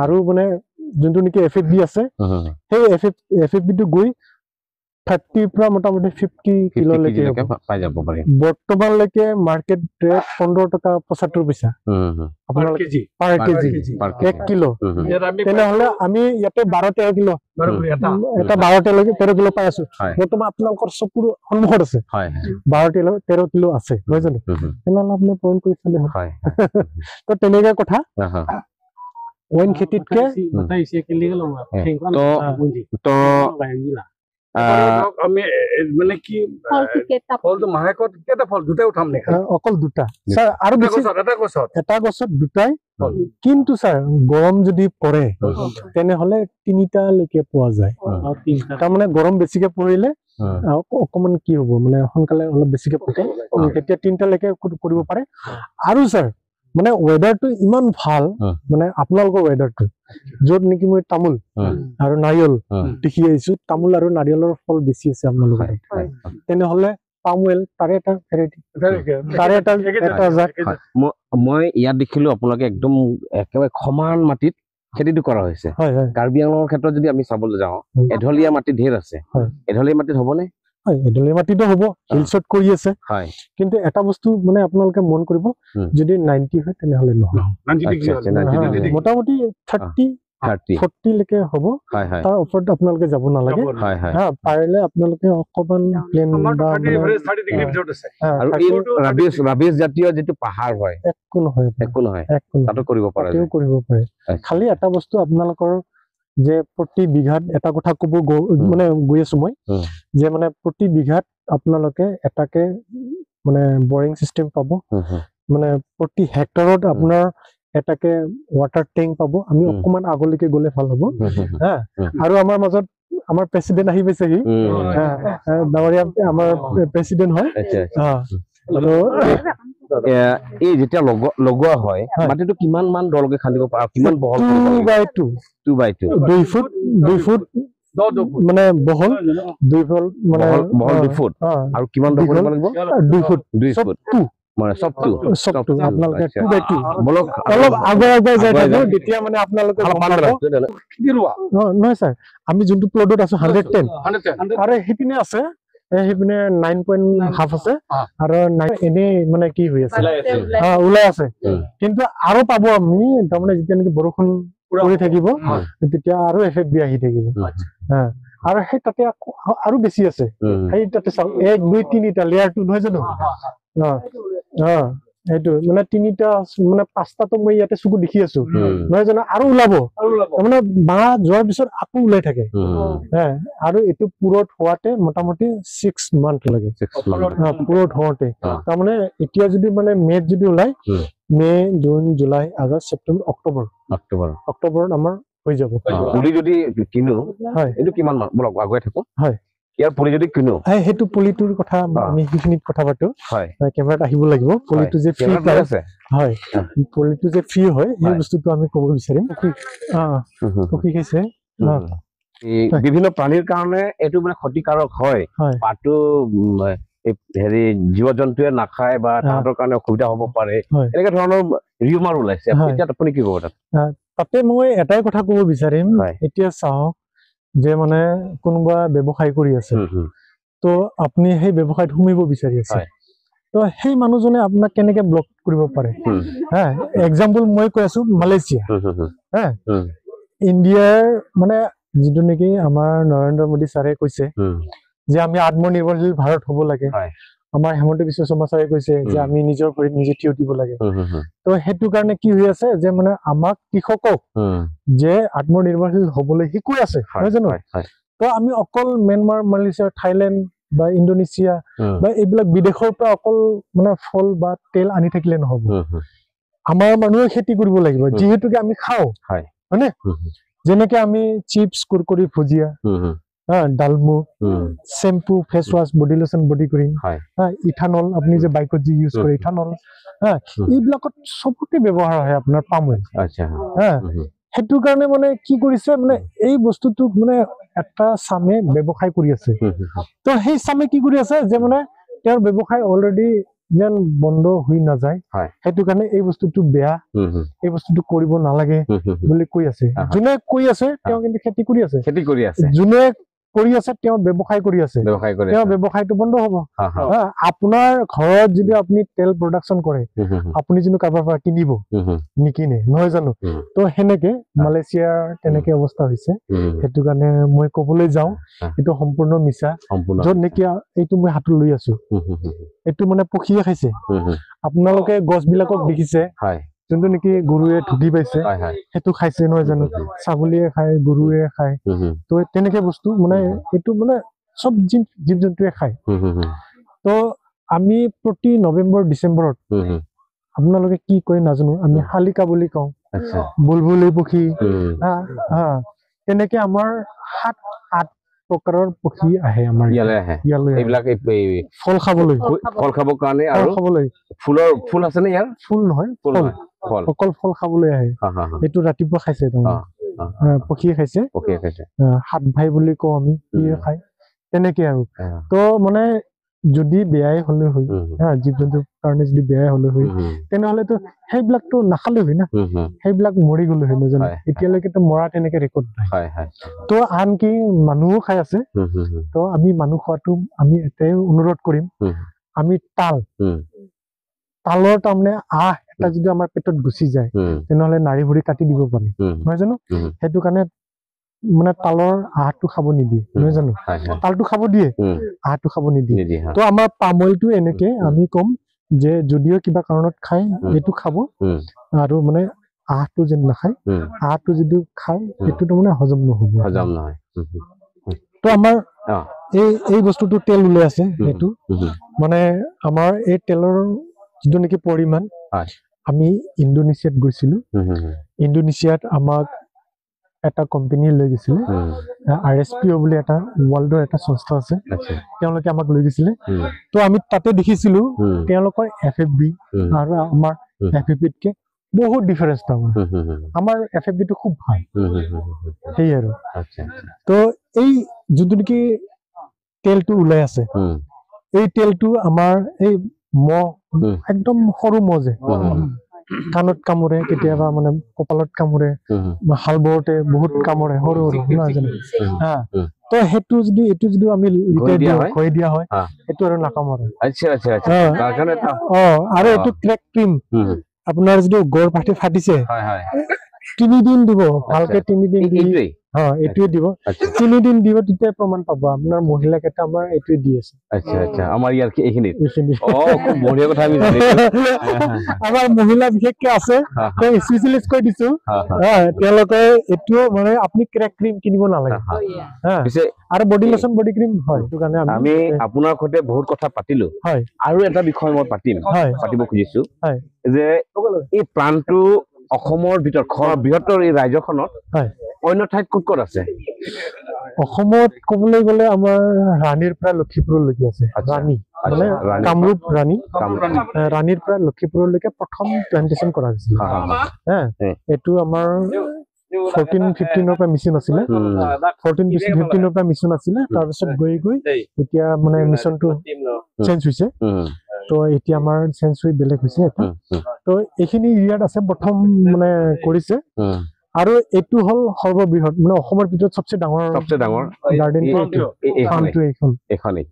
আৰু মানে যোনটো নেকি এফ এফ বি আছে, সেই এফ এফ বিটো গৈ 30 পৰা মোটামুটি 50 কিলোলৈকে পাই যাব পাৰি। বৰ্তমানলৈকে মাৰ্কেট ৰেট 15 টকা 75 পইচা আপোনালোকে পাৰ কেজি, 1 কিলো। তেনেহ'লে আমি ইয়াতে 12-13 কিলো, এটা 12-13 কিলো পাই আছো বৰ্তমান। আপোনালোকৰ চকুৰ সন্মুখত আছে 12-13 কিলো আছে, নহয় জানো? তেনেহ'লে আপুনি পূৰণ কৰি চালে হয়। তো তেনেকুৱা কথা। অইন খেতিতকে আমি মানে কি ফলটো মাহেকত কেইটা ফল দুটাই উঠাম নেকি? অকল দুটা ছাৰ, আৰু বেছি এটা গছত দুটাই। কিন্তু ছাৰ গৰম যদি পৰে তেনেহ'লে 3টালৈকে পোৱা যায়। তাৰমানে গৰম বেছিকে পৰিলে অকমান কি হ'ব, মানে সোনকালে অলপ বেছিকে পকে, তেতিয়া 3টালৈকে কৰিব পাৰে। আৰু ছাৰ মানে ৱেডাৰটো ইমান ভাল, মানে আপোনালোকৰ ৱেডাৰটো য'ত নেকি মই তামোল আৰু নাৰিকল দেখি আহিছো, তামোল আৰু নাৰিকলৰ ফল বেছি আছে আপোনালোকৰ, তেনেহ'লে পাম অইল তাৰে এটা ভেৰাইটি, তাৰে এটা জাত। মই ইয়াত দেখিলো আপোনালোকে একদম একেবাৰে সমান মাটিত খেতিটো কৰা হৈছে। কাৰ্বি আংলঙৰ ক্ষেত্ৰত যদি আমি চাবলৈ যাওঁ, এঢলীয়া মাটি ঢেৰ আছে, এঢলীয়া মাটিত হ'বনে? হয়, এঢলীয়া মাটিতো হ'ব, হিলছত কৰি আছে। কিন্তু এটা বস্তু মানে আপোনালোকে মন কৰিব, যদি 90 হয় তেনেহ'লে নহয়, মোটামুটি 30 40 লৈকে হ'ব, তাৰ ওপৰত আপোনালোকে যাব নালাগে। হা, পাৰিলে আপোনালোকে অকণমান প্লেন বা ৰাবিছ জাতীয় যিটো পাহাৰ হয়, একো নহয়, একো নহয়, তাতো কৰিব পাৰে, কৰিব পাৰে। খালি এটা বস্তু আপোনালোকৰ যে প্ৰতি বিঘাত এটা কথা ক'ব মানে গৈ আছো মই, যে মানে প্ৰতি বিঘাত আপোনালোকে এটাকে মানে বৰিং চিষ্টেম পাব, মানে প্ৰতি হেক্টৰত আপোনাৰ এটাকে ৱাটাৰ টেংক পাব। আমি অকণমান আগলৈকে গ'লে ভাল হ'ব। হা, আৰু আমাৰ মাজত আমাৰ প্ৰেচিডেণ্ট আহি পাইছেহি, ডাঙৰীয়া আমাৰ প্ৰেচিডেণ্ট হয়। এই যেতিয়া লগোৱা হয় মাটিটো কিমান মান দলকে খান্দিব পাৰা, কিমান বহল? 2 by 2, 2 by 2, 2 foot, 2 foot, মানে বহল 2 ফুট মানে বহল 2 ফুট আৰু কিমান দহ কৰিব লাগিব 2 ফুট 2 ফুট মানে সবটো আপোনালোকে 2x2 বলক অলপ আগুৱাই আগুৱাই যাই থাকো তেতিয়া মানে আপোনালোকে নহয় স্যাৰ আমি যোনটো প্লটত আছো 110 আৰু সেইপিনে আছে সেইপিনে 9.5 আছে আৰু এনে মানে কি হৈ আছে ওলাই আছে কিন্তু আৰু পাব আমি তাৰমানে যেতিয়া নেকি বৰষুণ পৰি থাকিব তেতিয়া আৰু এফ এফ বি আহি থাকিব আৰু সেই তাতে আৰু বেছি আছে সেই তাতে চাওক 1 2 3টা লেয়াৰটো নহয় জানো সেইটো মানে তিনিটা মানে পাঁচটাতো মই ইয়াতে চকু দেখি আছো নহয় জানো আৰু ওলাব মানে বাঁহ যোৱাৰ পিছত আকৌ ওলাই থাকে আৰু এইটো পুৰত হোৱাতে মোটামুটি 6 মান্থ লাগে পুৰত হওঁতে তাৰমানে এতিয়া যদি মানে মে'ত যদি ওলাই May June July August September October অক্টোবৰত আমাৰ হৈ যাব পুলি যদি কিনো এইটো কিমান বলক আগুৱাই থাকো হয় ইয়াৰ পুলি যদি কিনো সেইটো পুলিটোৰ কথা আমি সেইখিনিত কথা পাতো কেমেৰাত আহিব লাগিব পুলিটো যে ফ্ৰী আছে হয় পুলিটো যে ফ্ৰী হয় সেই বস্তুটো আমি ক'ব বিচাৰিম পক্ষী খাইছে বিভিন্ন প্ৰাণীৰ কাৰণে এইটো মানে ক্ষতিকাৰক হয় পাতটো হেৰি জীৱ জন্তুৱে নাখায় বা তাহাঁতৰ কাৰণে অসুবিধা হ'ব পাৰে এনেকুৱা ধৰণৰ ৰিউমাৰ ওলাইছে এতিয়া আপুনি কি ক'ব তাত তাতে মই এটাই কথা ক'ব বিচাৰিম এতিয়া চাওক যে মানে কোনোবা ব্যৱসায় কৰি আছে তো আপুনি সেই ব্যৱসায়ত সোমিব বিচাৰি আছে তো সেই মানুহজনে আপোনাক কেনেকে ব্লক কৰিব পাৰে হা এক্সাম্পল মই কৈ আছো মালয়েছিয়া হা ইণ্ডিয়াৰ মানে যিটো নেকি আমাৰ নৰেন্দ্ৰ মোদী ছাৰে কৈছে যে আমি আত্মনিৰ্ভৰশীল ভাৰত হ'ব লাগে আমাৰ হেমন্ত বিশ্ব শৰ্মা ছাৰে কৈছে যে আমি নিজৰ ভৰিত নিজে থিয় দিব লাগে তো সেইটো কাৰণে কি হৈ আছে যে মানে আমাক কৃষকক যে আত্মনিৰ্ভৰশীল হ'বলৈ শিকাই আছে নহয় জানো তো আমি অকল ম্যানমাৰ মালয়েছিয়া থাইলেণ্ড বা ইণ্ডোনেছিয়া বা এইবিলাক বিদেশৰ পৰা অকল মানে ফল বা তেল আনি থাকিলে নহ'ব আমাৰ মানুহে খেতি কৰিব লাগিব যিহেতুকে আমি খাওঁ হয়নে যেনেকে আমি চিপছ কুৰকুৰি ভুজিয়া ডালমু shampoo face wash body lotion body cream ethanol আপুনি যে বাইকত যি ইউজ কৰে ইথানল এইবিলাকত চবতে ব্যৱহাৰ হয় আপোনাৰ পাম অইল সেইটো কাৰণে মানে কি কৰিছে মানে এই বস্তুটোক মানে এটা চামে ব্যৱসায় কৰি আছে তো সেই চামে কি কৰি আছে যে মানে তেওঁৰ ব্যৱসায় অলৰেডি যেন বন্ধ হৈ নাযায় সেইটো কাৰণে এই বস্তুটো বেয়া এই বস্তুটো কৰিব নালাগে বুলি কৈ আছে যোনে কৈ আছে তেওঁ কিন্তু খেতি কৰি আছে যোনে কৰি আছে তেওঁ ব্যৱসায় কৰি আছে তেওঁ ব্যৱসায়টো বন্ধ হ'ব আপোনাৰ ঘৰত যদি আপুনি তেল প্ৰডাকশ্যন কৰে আপুনি যোনটো কাৰোবাৰ পৰা কিনিব নিকিনে নহয় জানো তো সেনেকে মালয়েছিয়াৰ তেনেকে অৱস্থা হৈছে সেইটো কাৰণে মই ক'বলৈ যাওঁ এইটো সম্পূৰ্ণ মিছা য'ত নেকি এইটো মই হাতত লৈ আছো এইটো মানে পক্ষীয়ে খাইছে আপোনালোকে গছবিলাকক দেখিছে যোনটো নেকি গৰুৱে ঢুকি পাইছে সেইটো খাইছে নহয় জানো ছাগলীয়ে খায় গৰুৱে খায় তো তেনেকে বস্তু মানে এইটো মানে চব জীৱ জন্তুৱে খায় তো আমি প্ৰতি নৱেম্বৰ ডিচেম্বৰত আপোনালোকে কি কয় নাজানো আমি শালিকা বুলি কওঁ বুলবুলি পক্ষী তেনেকে আমাৰ 7-8 প্ৰকাৰৰ পক্ষী আহে আমাৰ ইয়ালৈ আহে এইবিলাক ফল খাবলৈ ফল খাবৰ কাৰণে আৰু খাবলৈ ফুলৰ ফুল আছে নে ইয়াৰ ফুল নহয় ফল অকল ফল খাবলৈ আহে এইটো ৰাতিপুৱা খাইছে তাৰমানে পক্ষীয়ে খাইছে সাত ভাই বুলি কওঁ আমি খাই তেনেকে আৰু তো মানে যদি বেয়াই হলে হয় হা জীৱ জন্তুৰ কাৰণে যদি বেয়াই হলে হয় তেনেহ'লেতো সেইবিলাকতো নাখালে হয় না সেইবিলাক মৰি গ'লে হয় নাজানো এতিয়ালৈকেতো মৰা তেনেকে ৰেকৰ্ড নাই তো আনকি মানুহো খাই আছে তো আমি মানুহ খোৱাটো আমি এটাই অনুৰোধ কৰিম আমি তালৰ তাৰমানে আহ এটা যদি আমাৰ পেটত গুচি যায় তেনেহ'লে নাড়ী ভৰি কাটি দিব পাৰি নহয় জানো সেইটো কাৰণে মানে তালৰ আহটো খাব নিদিয়ে নহয় জানো তালটো খাব দিয়ে আহটো খাব নিদিয়ে তো আমাৰ পাম অইলটো এনেকে আমি ক'ম যে যদিও কিবা কাৰণত খায় এইটো খাব আৰু মানে আহটো যেন নাখায় আহটো যদি খায় সেইটো মানে হজম নহ'ব তো আমাৰ এই বস্তুটো তেল ওলাই আছে সেইটো মানে আমাৰ এই তেলৰ যিটো নেকি পৰিমাণ আমি ইণ্ডোনেছিয়াত গৈছিলো ইণ্ডোনেছিয়াত আমাক এটা কোম্পানী লৈ গৈছিলে RSPO বুলি এটা ৱৰ্ল্ডৰ এটা সংস্থা আছে তেওঁলোকে আমাক লৈ গৈছিলে তো আমি তাতে দেখিছিলো তেওঁলোকৰ FFB আৰু আমাৰ FFB তকে বহুত ডিফাৰেন্স তাৰমানে আমাৰ FFB টো খুব ভাল সেই আৰু তো এই যোনটো নেকি তেলটো ওলাই আছে, এই তেলটো আমাৰ এই মহ, একদম সৰু মহ যে কাণত কামোৰে, কেতিয়াবা মানে কপালত কামোৰে, হাল বৰতে বহুত কামোৰে, সৰু সৰু নহয় জানো? হা, তো সেইটো যদি এইটো যদি আমি ঘঁহি দিয়া হয়, সেইটো আৰু নাকামোৰে। অ, আৰু এইটো ক্ৰেক ক্ৰীম, আপোনাৰ যদি গড় ফাটি ফাটিছে, 3 দিন দিব, ভালকে 3 দিন দি, এইটোৱে দিব, 3 দিন দিব, তেতিয়া প্ৰমাণ পাব। আপোনাৰ মহিলাকেইটা আমাৰ এইটোৱে দি আছে। আচ্ছা আচ্ছা, আমাৰ ইয়াৰ এইখিনিত। অ, খুব বঢ়িয়া কথা। আমি আমাৰ মহিলা বিশেষকে আছে, স্পেচিয়েলিষ্ট কৈ দিছো, তেওঁলোকে এইটো মানে আপুনি ক্ৰেক ক্ৰীম কিনিব নালাগে। আৰু বডি লোচন, বডি ক্ৰীম হয়। সেইটো কাৰণে আমি আপোনাৰ সৈতে বহুত কথা পাতিলো। হয়, আৰু এটা বিষয় মই পাতিব খুজিছো যে এই প্লানটো অসমৰ ভিতৰত, বৃহত্তৰ এই ৰাজ্যখনত অন্য ঠাইত ক'ত ক'ত আছে? অসমত ক'বলৈ গ'লে আমাৰ ৰাণীৰ পৰা লক্ষীপুৰলৈকে আছে। ৰাণী মানে কামৰূপ ৰাণী, ৰাণীৰ পৰা লক্ষীপুৰলৈকে প্ৰথম প্লান্টেশ্যন কৰা হৈছিল। হা, এইটো আমাৰ 14-15 পৰা মিছন আছিলে, 14-15 পৰা মিছন আছিলে। তাৰপিছত গৈ গৈ এতিয়া মানে মিছনটো চেঞ্জ হৈছে। তো এতিয়া আমাৰ চেঞ্জ হৈ বেলেগ হৈছে এটা। তো এইখিনি এৰিয়াত আছে, প্ৰথম মানে কৰিছে। আৰু এইটো হ'ল সৰ্ববৃহৎ, মানে অসমৰ ভিতৰত চবচে ডাঙৰ গাৰ্ডেনটো এইখন। এইখনেই।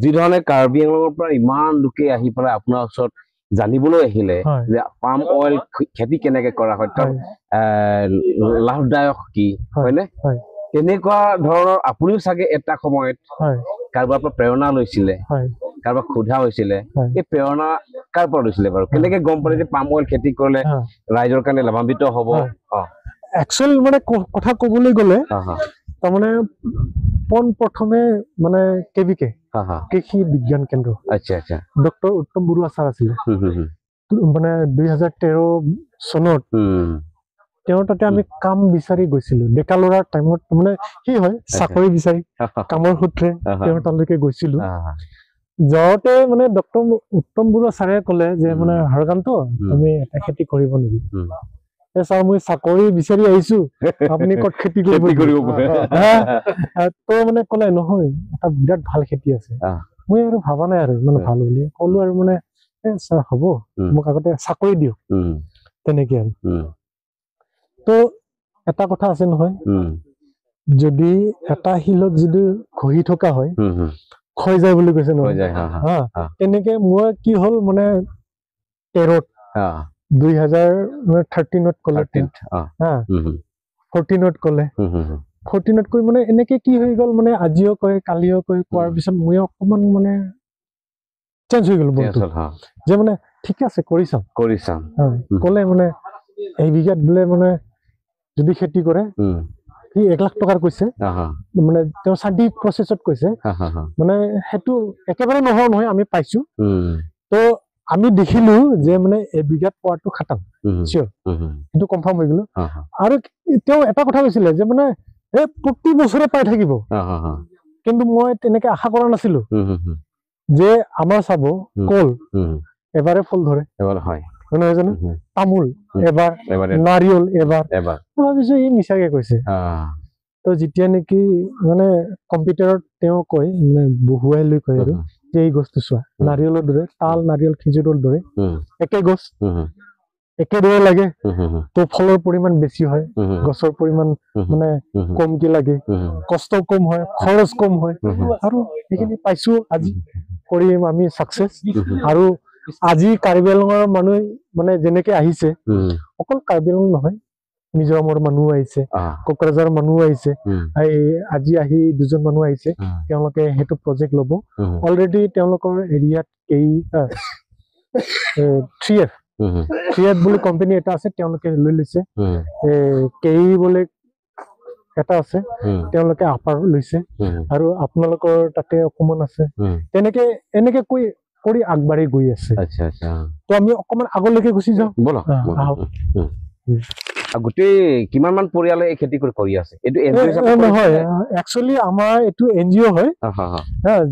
যি ধৰণে কাৰ্বি আংলঙৰ পৰা ইমান লোকে আহি পেলাই আপোনাৰ ওচৰত জানিবলৈ আহিলে যে পাম অইল খেতি কেনেকে কৰা হয়, তাৰ লাভদায়ক কি, হয়নে? তেনেকুৱা ধৰণৰ আপুনিও চাগে এটা সময়ত কাৰোবাৰ পৰা প্ৰেৰণা লৈছিলে, কাৰোবাক সোধা হৈছিলে। এই প্ৰেৰণা কাৰ পৰা লৈছিলে বাৰু? কেনেকে গম পালে যে পাম অইল খেতি কৰিলে ৰাইজৰ কাৰণে লাভান্বিত হ'ব? একচুৱেল মানে কথা কবলৈ গ'লে তাৰমানে পোন প্ৰথমে মানে কেভিকে, কৃষি বিজ্ঞান কেন্দ্ৰ, আচ্ছা আচ্ছা, ডক্টৰ উত্তম বৰুৱা ছাৰ আছিলে, মানে 2013 চনত তেওঁৰ তাতে আমি কাম বিচাৰি গৈছিলো। ডেকা ল'ৰাৰ টাইমত মানে কি হয়, চাকৰি বিচাৰি কামৰ সূত্ৰে তেওঁৰ তালৈকে গৈছিলো। যাওঁতে মানে ডক্টৰ উত্তম বৰুৱা ছাৰে ক'লে যে মানে হৰকান্ত, তুমি এটা খেতি কৰিব নেকি? ছাৰ মই চাকৰি বিচাৰি আহিছো, আপুনি ক'ত খেতি কৰিব? তো মানে ক'লে নহয়, এটা বিৰাট ভাল খেতি আছে। মই আৰু ভাবা নাই আৰু মানে ভাল বুলি ক'লো আৰু মানে ছাৰ হ'ব, মোক আগতে চাকৰি দিয়ক, তেনেকে আৰু। তো এটা কথা আছে নহয়, যদি এটা শিলত যদি ঘঁহি থকা হয়, ক্ষয় যায় বুলি কৈছে নহয়। তেনেকে মই কি হ'ল মানে 13ত 2013ত ক'লে, 14ত ক'লে, 14ত কৈ মানে এনেকে কি হৈ গ'ল মানে আজিও কয় কালিও কয়, কোৱাৰ পিছত মই অকণমান মানে চেঞ্জ হৈ গ'লো মনটো, যে মানে ঠিকে আছে কৰি চাম, কৰি চাম। ক'লে মানে এই বিঘাত বোলে মানে যদি খেতি কৰে, সি 1 লাখ টকাৰ কৈছে, মানে তেওঁ চাইণ্টিফিক প্ৰচেছত কৈছে, মানে সেইটো একেবাৰে নহয় নহয় আমি পাইছো। তো আমি দেখিলো যে মানে এই বিঘাত পোৱাটো খাটাং চিয়ৰ, সেইটো কনফাৰ্ম হৈ গলো। আৰু তেওঁ এটা কথা কৈছিলে যে মানে এই প্ৰতি বছৰে পাই থাকিব, কিন্তু মই তেনেকে আশা কৰা নাছিলো যে আমাৰ চাব কল এবাৰে ফল ধৰে, নহয় জানো, তামোল এবাৰ, নাৰিয়ল এবাৰ। মই ভাবিছো ই মিছাকে কৈছে। তো যেতিয়া নেকি মানে কম্পিউটাৰত তেওঁ কয়, মানে বহুৱাই লৈ কয় আৰু যে এই গছটো চোৱা, নাৰিয়লৰ দৰে, তাল নাৰিয়ল খেজুৰৰ দৰে একে গছ, একেদৰে লাগে, তো ফলৰ পৰিমাণ বেছি হয়, গছৰ পৰিমাণ মানে কমকে লাগে, কষ্ট কম হয়, খৰচ কম হয়। আৰু সেইখিনি পাইছো আজি কৰিম আমি ছাকচেছ। আৰু আজি কাৰ্বি আংলঙৰ মানুহ মানে যেনেকে আহিছে, অকল কাৰ্বি আংলং নহয়, মিজোৰামৰ মানুহ আহিছে, কোকৰাঝাৰৰ মানুহ আহিছে, আজি আহি 2জন মানুহ আহিছে, তেওঁলোকে সেইটো প্ৰজেক্ট ল'ব। অলৰেডি তেওঁলোকৰ এৰিয়াত এই 3F বুলি কোম্পানী এটা আছে, তেওঁলোকে লৈ লৈছে। কেই বুলি এটা আছে, তেওঁলোকে আপাৰ লৈছে। আৰু আপোনালোকৰ তাতে অকমান আছে, তেনেকে এনেকে কৈ কৰি আগবাঢ়ি গৈ আছে। তো আমি অকমান আগলৈকে গুচি যাওঁ। গোটেই কিমান মান পৰিয়ালে এই খেতি কৰি আছে? এইটো নহয়, একচুৱেলি আমাৰ এইটো এন জি অ' হয়,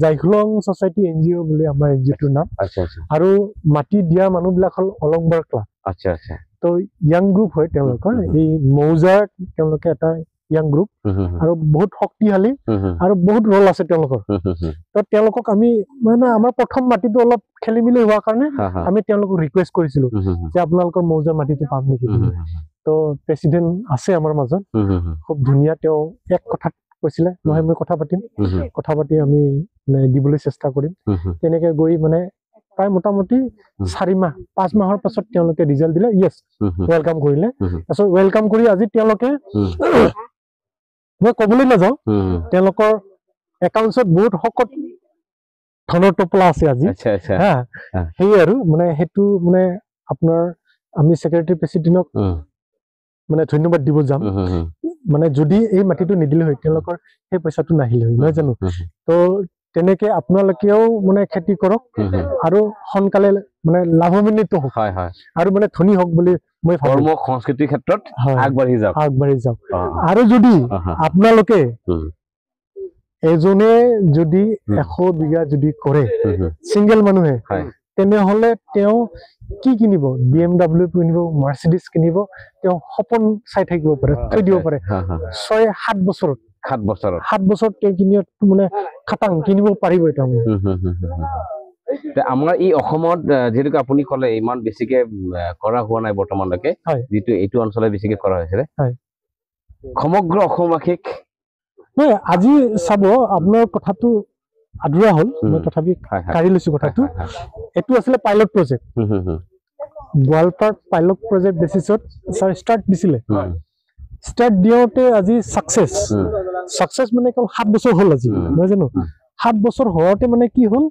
জাইখলং ছচাইটি এন জি অ' বুলি আমাৰ এন জি অ'টোৰ নাম। আৰু মাটি দিয়া মানুহবিলাক হ'ল অলংবাৰ ক্লাব। আচ্ছা আচ্ছা। তো য়াং গ্ৰুপ হয় তেওঁলোকৰ, এই মৌজাৰ তেওঁলোকে এটা য়াং গ্ৰুপ আৰু বহুত শক্তিশালী আৰু বহুত ৰোল আছে তেওঁলোকৰ। তো তেওঁলোকক আমি মানে আমাৰ প্ৰথম মাটিটো অলপ খেলি মেলি হোৱাৰ কাৰণে আমি তেওঁলোকক ৰিকুৱেষ্ট কৰিছিলো যে আপোনালোকৰ মৌজাৰ মাটিটো পাম নেকি। তো প্ৰেচিডেণ্ট আছে আমাৰ মাজত, খুব ধুনীয়া, তেওঁ এক কথাত কৈছিলে নহয় মই কথা পাতিম, কথা পাতি আমি মানে দিবলৈ চেষ্টা কৰিম। তেনেকে গৈ মানে প্ৰায় মোটামুটি 4 মাহ 5 মাহৰ পাছত তেওঁলোকে ৰিজাল্ট দিলে, য়েছ welcome কৰিলে। তাৰপিছত welcome কৰি আজি তেওঁলোকে, মই ক'বলৈ নাযাওঁ, তেওঁলোকৰ একাউণ্টছত বহুত শকত ধনৰ টোপোলা আছে আজি। হা, সেয়ে আৰু মানে সেইটো মানে আপোনাৰ আমি ছেক্ৰেটাৰী প্ৰেচিডেণ্টক মানে ধন্যবাদ দিব যাম। মানে যদি এই মাটিটো নিদিলে হয় তেওঁলোকৰ সেই পইচাটো নাহিলে হয়, নহয় জানো? তো তেনেকে আপোনালোকেও মানে খেতি কৰক আৰু সোনকালে মানে লাভান্বিত হওক আৰু মানে ধনী হওক বুলি মই ভাবো। কৰ্ম সংস্কৃতিৰ ক্ষেত্ৰত আগবাঢ়ি যাওক, আগবাঢ়ি যাওক। আৰু যদি আপোনালোকে এজনে যদি 100 বিঘা যদি কৰে চিংগল মানুহে, তেনেহলে তেওঁ কি কিনিব? BMW কিনিব, মাৰ্চিডিজ কিনিব, তেওঁ সপোন চাই থাকিব পাৰে, থৈ দিব পাৰে। 6-7 বছৰত, 7 বছৰত তেওঁ কিনি মানে খাটাং কিনিব পাৰিব। আমাৰ এই অসমত যিহেতুকে আপুনি ক'লে ইমান বেছিকে কৰা হোৱা নাই বৰ্তমানলৈকে, যিটো এইটো অঞ্চলে বেছিকে কৰা হৈছিলে, সমগ্ৰ অসমবাসীক নহয় আজি চাব আপোনাৰ কথাটো আধৰুৱা হ'ল, মই তথাপি কাঢ়ি লৈছো কথাটো। এইটো আছিলে pilot project, Goalpara pilot project বেচিছত ছাৰ ষ্টাৰ্ট দিছিলে। ষ্টাৰ্ট দিওঁতে আজি ছাকচেছ, ছাকচেছ মানে কেৱল 7 বছৰ হ'ল আজি, নহয় জানো? 7 বছৰ হোৱাতে মানে কি হ'ল,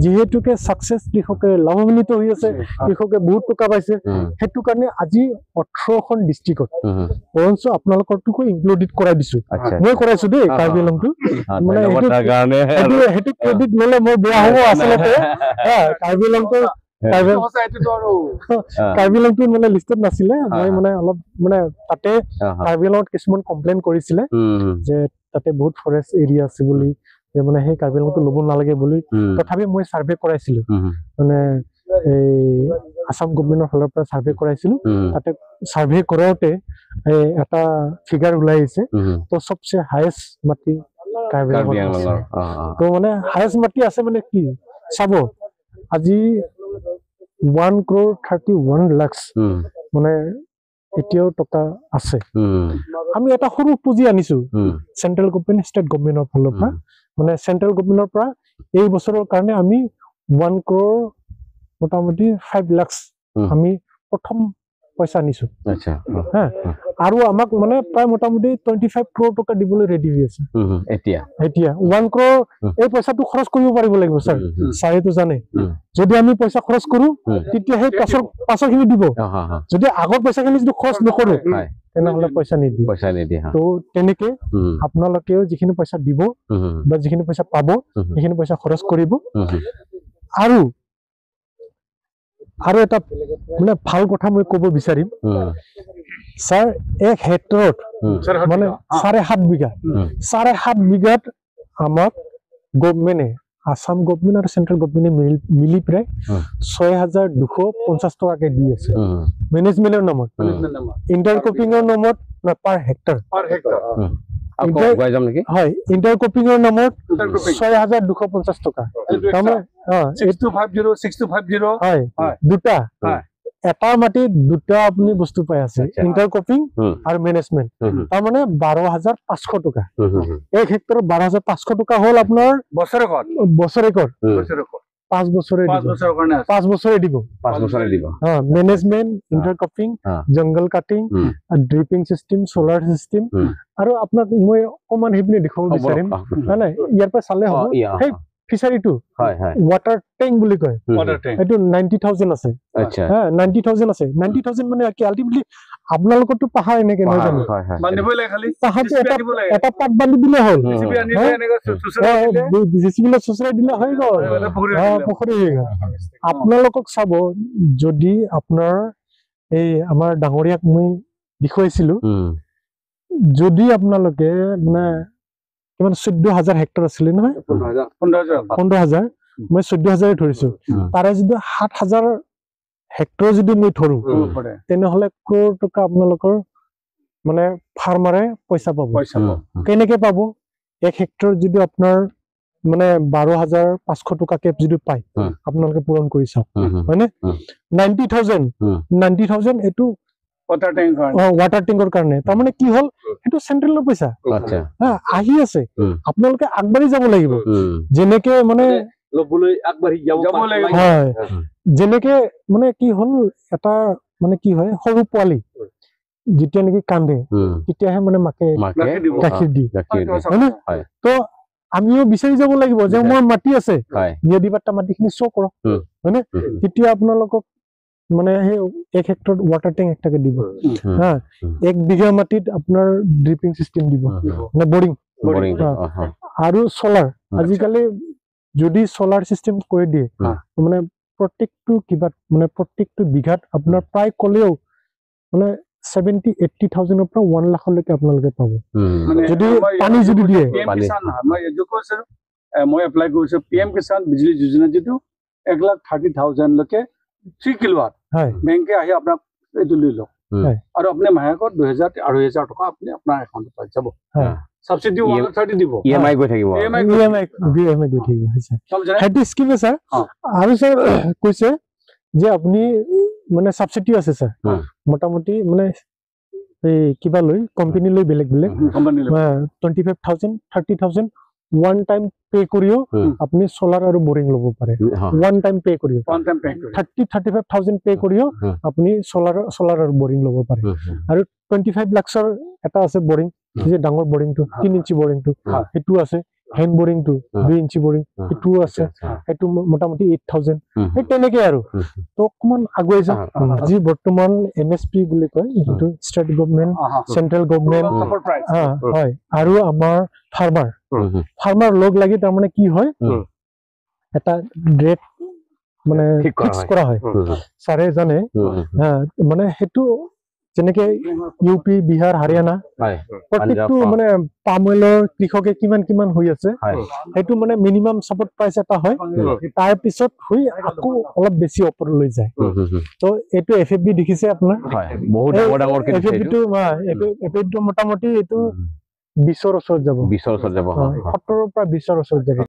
যিহেতুকে ছাকচেছ কৃষকে লাভান্বিত হৈ আছে, কৃষকে বহুত টকা পাইছে, সেইটো কাৰণে আজি 18খন ডিষ্ট্ৰিক্টত, বৰঞ্চ আপোনালোকৰটোকো ইনক্লুডেড কৰাই দিছো, মই কৰাইছো দেই কাৰ্বি আংলংটো, মানে সেইটো ক্ৰেডিট ল'লে মই বেয়া হ'ব আচলতে। কাৰ্বি আংলংটো কাৰ্বি আংলংটো মানে লিষ্টত নাছিলে, মই মানে অলপ মানে তাতে কাৰ্বি আংলঙত কিছুমান কমপ্লেইন কৰিছিলে যে তাতে বহুত ফৰেষ্ট এৰিয়া আছে বুলি, যে মানে সেই কাৰ্বি আংলংটো ল'ব নালাগে বুলি। তথাপি মই চাৰ্ভে কৰাইছিলো, মানে এই আছাম গভমেণ্টৰ ফালৰ পৰা চাৰ্ভে কৰাইছিলো। তাতে চাৰ্ভে কৰোঁতে এটা ফিগাৰ ওলাই আহিছে, তো চবচে হায়েষ্ট মাটি কাৰ্বি আংলঙত। তো মানে হায়েষ্ট মাটি আছে মানে কি চাব, আজি 1 crore 31 lakhs মানে এতিয়াও টকা আছে। আমি এটা সৰু পুঁজি আনিছো চেন্ট্ৰেল গভমেণ্ট ষ্টেট গভমেণ্টৰ ফালৰ পৰা, মানে চেন্ট্ৰেল গভমেণ্টৰ পৰা এই বছৰৰ কাৰণে আমি 1 crore মোটামুটি 5 lakhs আমি প্ৰথম পইচা আনিছো। হা, আৰু আমাক মানে প্ৰায় মোটামুটি 25 crore টকা দিবলৈ ৰেডি হৈ আছে এতিয়া। এতিয়া 1 crore এই পইচাটো খৰচ কৰিব পাৰিব লাগিব ছাৰ, ছাৰেতো জানে। যদি আমি পইচা খৰচ কৰো তেতিয়া সেই পাছৰখিনি দিব, যদি আগৰ পইচাখিনি যদি খৰচ নকৰো তেনেহ'লে পইচা নিদিয়ে, পইচা নিদিয়ে। তো তেনেকে আপোনালোকেও যিখিনি পইচা দিব বা যিখিনি পইচা পাব সেইখিনি পইচা খৰচ কৰিব। আৰু আৰু এটা মানে ভাল কথা মই ক'ব বিচাৰিম ছাৰ, এক হেক্টৰত মানে 7.5 বিঘা, 7.5 বিঘাত আমাক গভমেণ্টে, আছাম গভমেণ্ট আৰু চেন্ট্ৰেল গভমেণ্টে মিলি প্ৰায় 6,250 টকাকে দি আছে মেনেজমেণ্টৰ নামত, ইণ্টাৰক্ৰপিঙৰ নামত পাৰ হেক্টৰ। হয়, ইণ্টাৰক্ৰপিঙৰ নামত 6,250 টকা। তাৰমানে 6250, হয়, দুটা এটা মাটিত দুটা আপুনি বস্তু পাই আছে, ইণ্টাৰক্ৰপিং আৰু মেনেজমেণ্ট। তাৰমানে 12,500 টকা এক হেক্টৰত 12,500 টকা হ'ল আপোনাৰ বছৰেকত, বছৰেকত 5 বছৰে 5 বছৰে দিব, 5 বছৰে দিব। Management, intercropping, jungle cutting, dripping system, solar system. আৰু আপোনাক মই অকণমান সেইপিনে দেখুৱাব বিচাৰিম, নাই ইয়াৰ পৰা চালে হ'ব। সেই ফিচাৰীটো ৱাটাৰ টেংক বুলি কয়, এইটো 90,000 আছে। হা, 90,000 আছে। 90,000 মানে কি আল্টিমেটলি আপোনালোকৰতো পাহাৰ এনেকে নহয় জানো, পাহাৰটো এটা পাত বান্ধি দিলে হ'ল, জেচিবি চুচৰাই দিলে হৈ গ'ল, পুখুৰী হৈ গ'ল। আপোনালোকক চাব, যদি আপোনাৰ এই আমাৰ ডাঙৰীয়াক মই দেখুৱাইছিলো, যদি আপোনালোকে মানে কিমান 14,000 হেক্টৰ আছিলে নহয়, 15,000, মই 14,000 ধৰিছো, তাৰে যদি 7,000 হেক্টৰ যদি মই ধৰো তেনেহ'লে ক্ৰ'ৰ টকা আপোনালোকৰ মানে ফাৰ্মাৰে পইচা পাব। কেনেকে পাব? এক হেক্টৰ যদি আপোনাৰ মানে 12,500 টকাকে যদি পায়, আপোনালোকে পূৰণ কৰি চাওক, হয়নে? 90,000 এইটো ৱাটাৰ টেংকৰ কাৰণে। তাৰমানে কি হ'ল, সেইটো চেন্ট্ৰেলৰ পইচা আহি আছে, আপোনালোকে আগবাঢ়ি যাব লাগিব। যেনেকে মানে হয়, যেনেকে মানে কি হ'ল, এটা মানে কি হয়, সৰু পোৱালি যেতিয়া নেকি কান্দে তেতিয়াহে মানে মাকে গাখীৰ দিয়ে, হয়নে? তো আমিও বিচাৰি যাব লাগিব যে মোৰ মাটি আছে, নদী পাত্তা মাটিখিনি শ্ব' কৰক, হয়নে? তেতিয়া আপোনালোকক মানে সেই এক হেক্টৰ ৱাটাৰ টেংক একটাকে দিব, হা, 1 বিঘা মাটিত আপোনাৰ ড্ৰিপিং চিষ্টেম দিব, মানে বৰিং আৰু চলাৰ। আজিকালি যদি চলাৰ চিষ্টেম কৰি দিয়ে, মানে প্ৰত্যেকটো কিবা মানে প্ৰত্যেকটো বিঘাত আপোনাৰ প্ৰায় ক'লেও মানে 70-80,000 পৰা 1 লাখলৈকে আপোনালোকে পাব, যদি পানী যদি দিয়ে। মই এপ্লাই কৰিছো পি এম কিষাণ বিজুলী যোজনা, যিটো 1,30,000লৈকে 3 কিলোৱাট বেংকে আহি আপোনাক এইটো লৈ লওক, আৰু আপুনি মাহেকত 2,000-2,500 টকা আপুনি আপোনাৰ একাউণ্টত পাই যাব। সাবচিডি 130 দিব, ইএমআই গৈ থাকিব, ইএমআই গৈ থাকিব। সেইটো স্কিম ছাৰ। আৰু ছাৰ কৈছে যে আপুনি মানে সাবচিডি আছে ছাৰ, মোটামুটি মানে এই কিবা লৈ কোম্পানী লৈ বেলেগ বেলেগ 25,000 30,000 ওৱান টাইম পে কৰিও আপুনি চলাৰ আৰু বৰিং ল'ব পাৰে। ওৱান টাইম পে কৰিও 30-35,000 পে কৰিও আপুনি চলাৰ আৰু বৰিং ল'ব পাৰে। আৰু 25 লাখৰ এটা আছে বৰিং, যে ডাঙৰ বৰিংটো 3 ইঞ্চি বৰিংটো সেইটো আছে, হেণ্ড বৰিংটো 2 ইঞ্চি বৰিং সেইটোও আছে, সেইটো মোটামুটি 8,000। সেই তেনেকে আৰু তো অকণমান আগুৱাই যাওক। যি বৰ্তমান MSP বুলি কয়, সেইটো ষ্টেট গভমেণ্ট, চেন্ট্ৰেল গভমেণ্ট হয়, আৰু আমাৰ ফাৰ্মাৰ লগ লাগি তাৰমানে কি হয়, এটা ৰেট মানে ফিক্স কৰা হয়। ছাৰে জানে, মানে সেইটো যেনেকে ইউপি, বিহাৰ, হাৰিয়ানা প্ৰত্যেকটো মানে পাম অইলৰ কৃষকে কিমান কিমান হৈ আছে, সেইটো মানে মিনিমাম ছাপৰ্ট প্ৰাইচ এটা হয়, তাৰ পিছত হৈ আকৌ অলপ বেছি ওপৰলৈ যায়। তো এইটো FFB দেখিছে আপোনাৰ, FFB টো মোটামুটি এইটো 20ৰ ওচৰত যাব, 20ৰ ওচৰত যাব, 17ৰ পৰা 20ৰ ওচৰত যাব।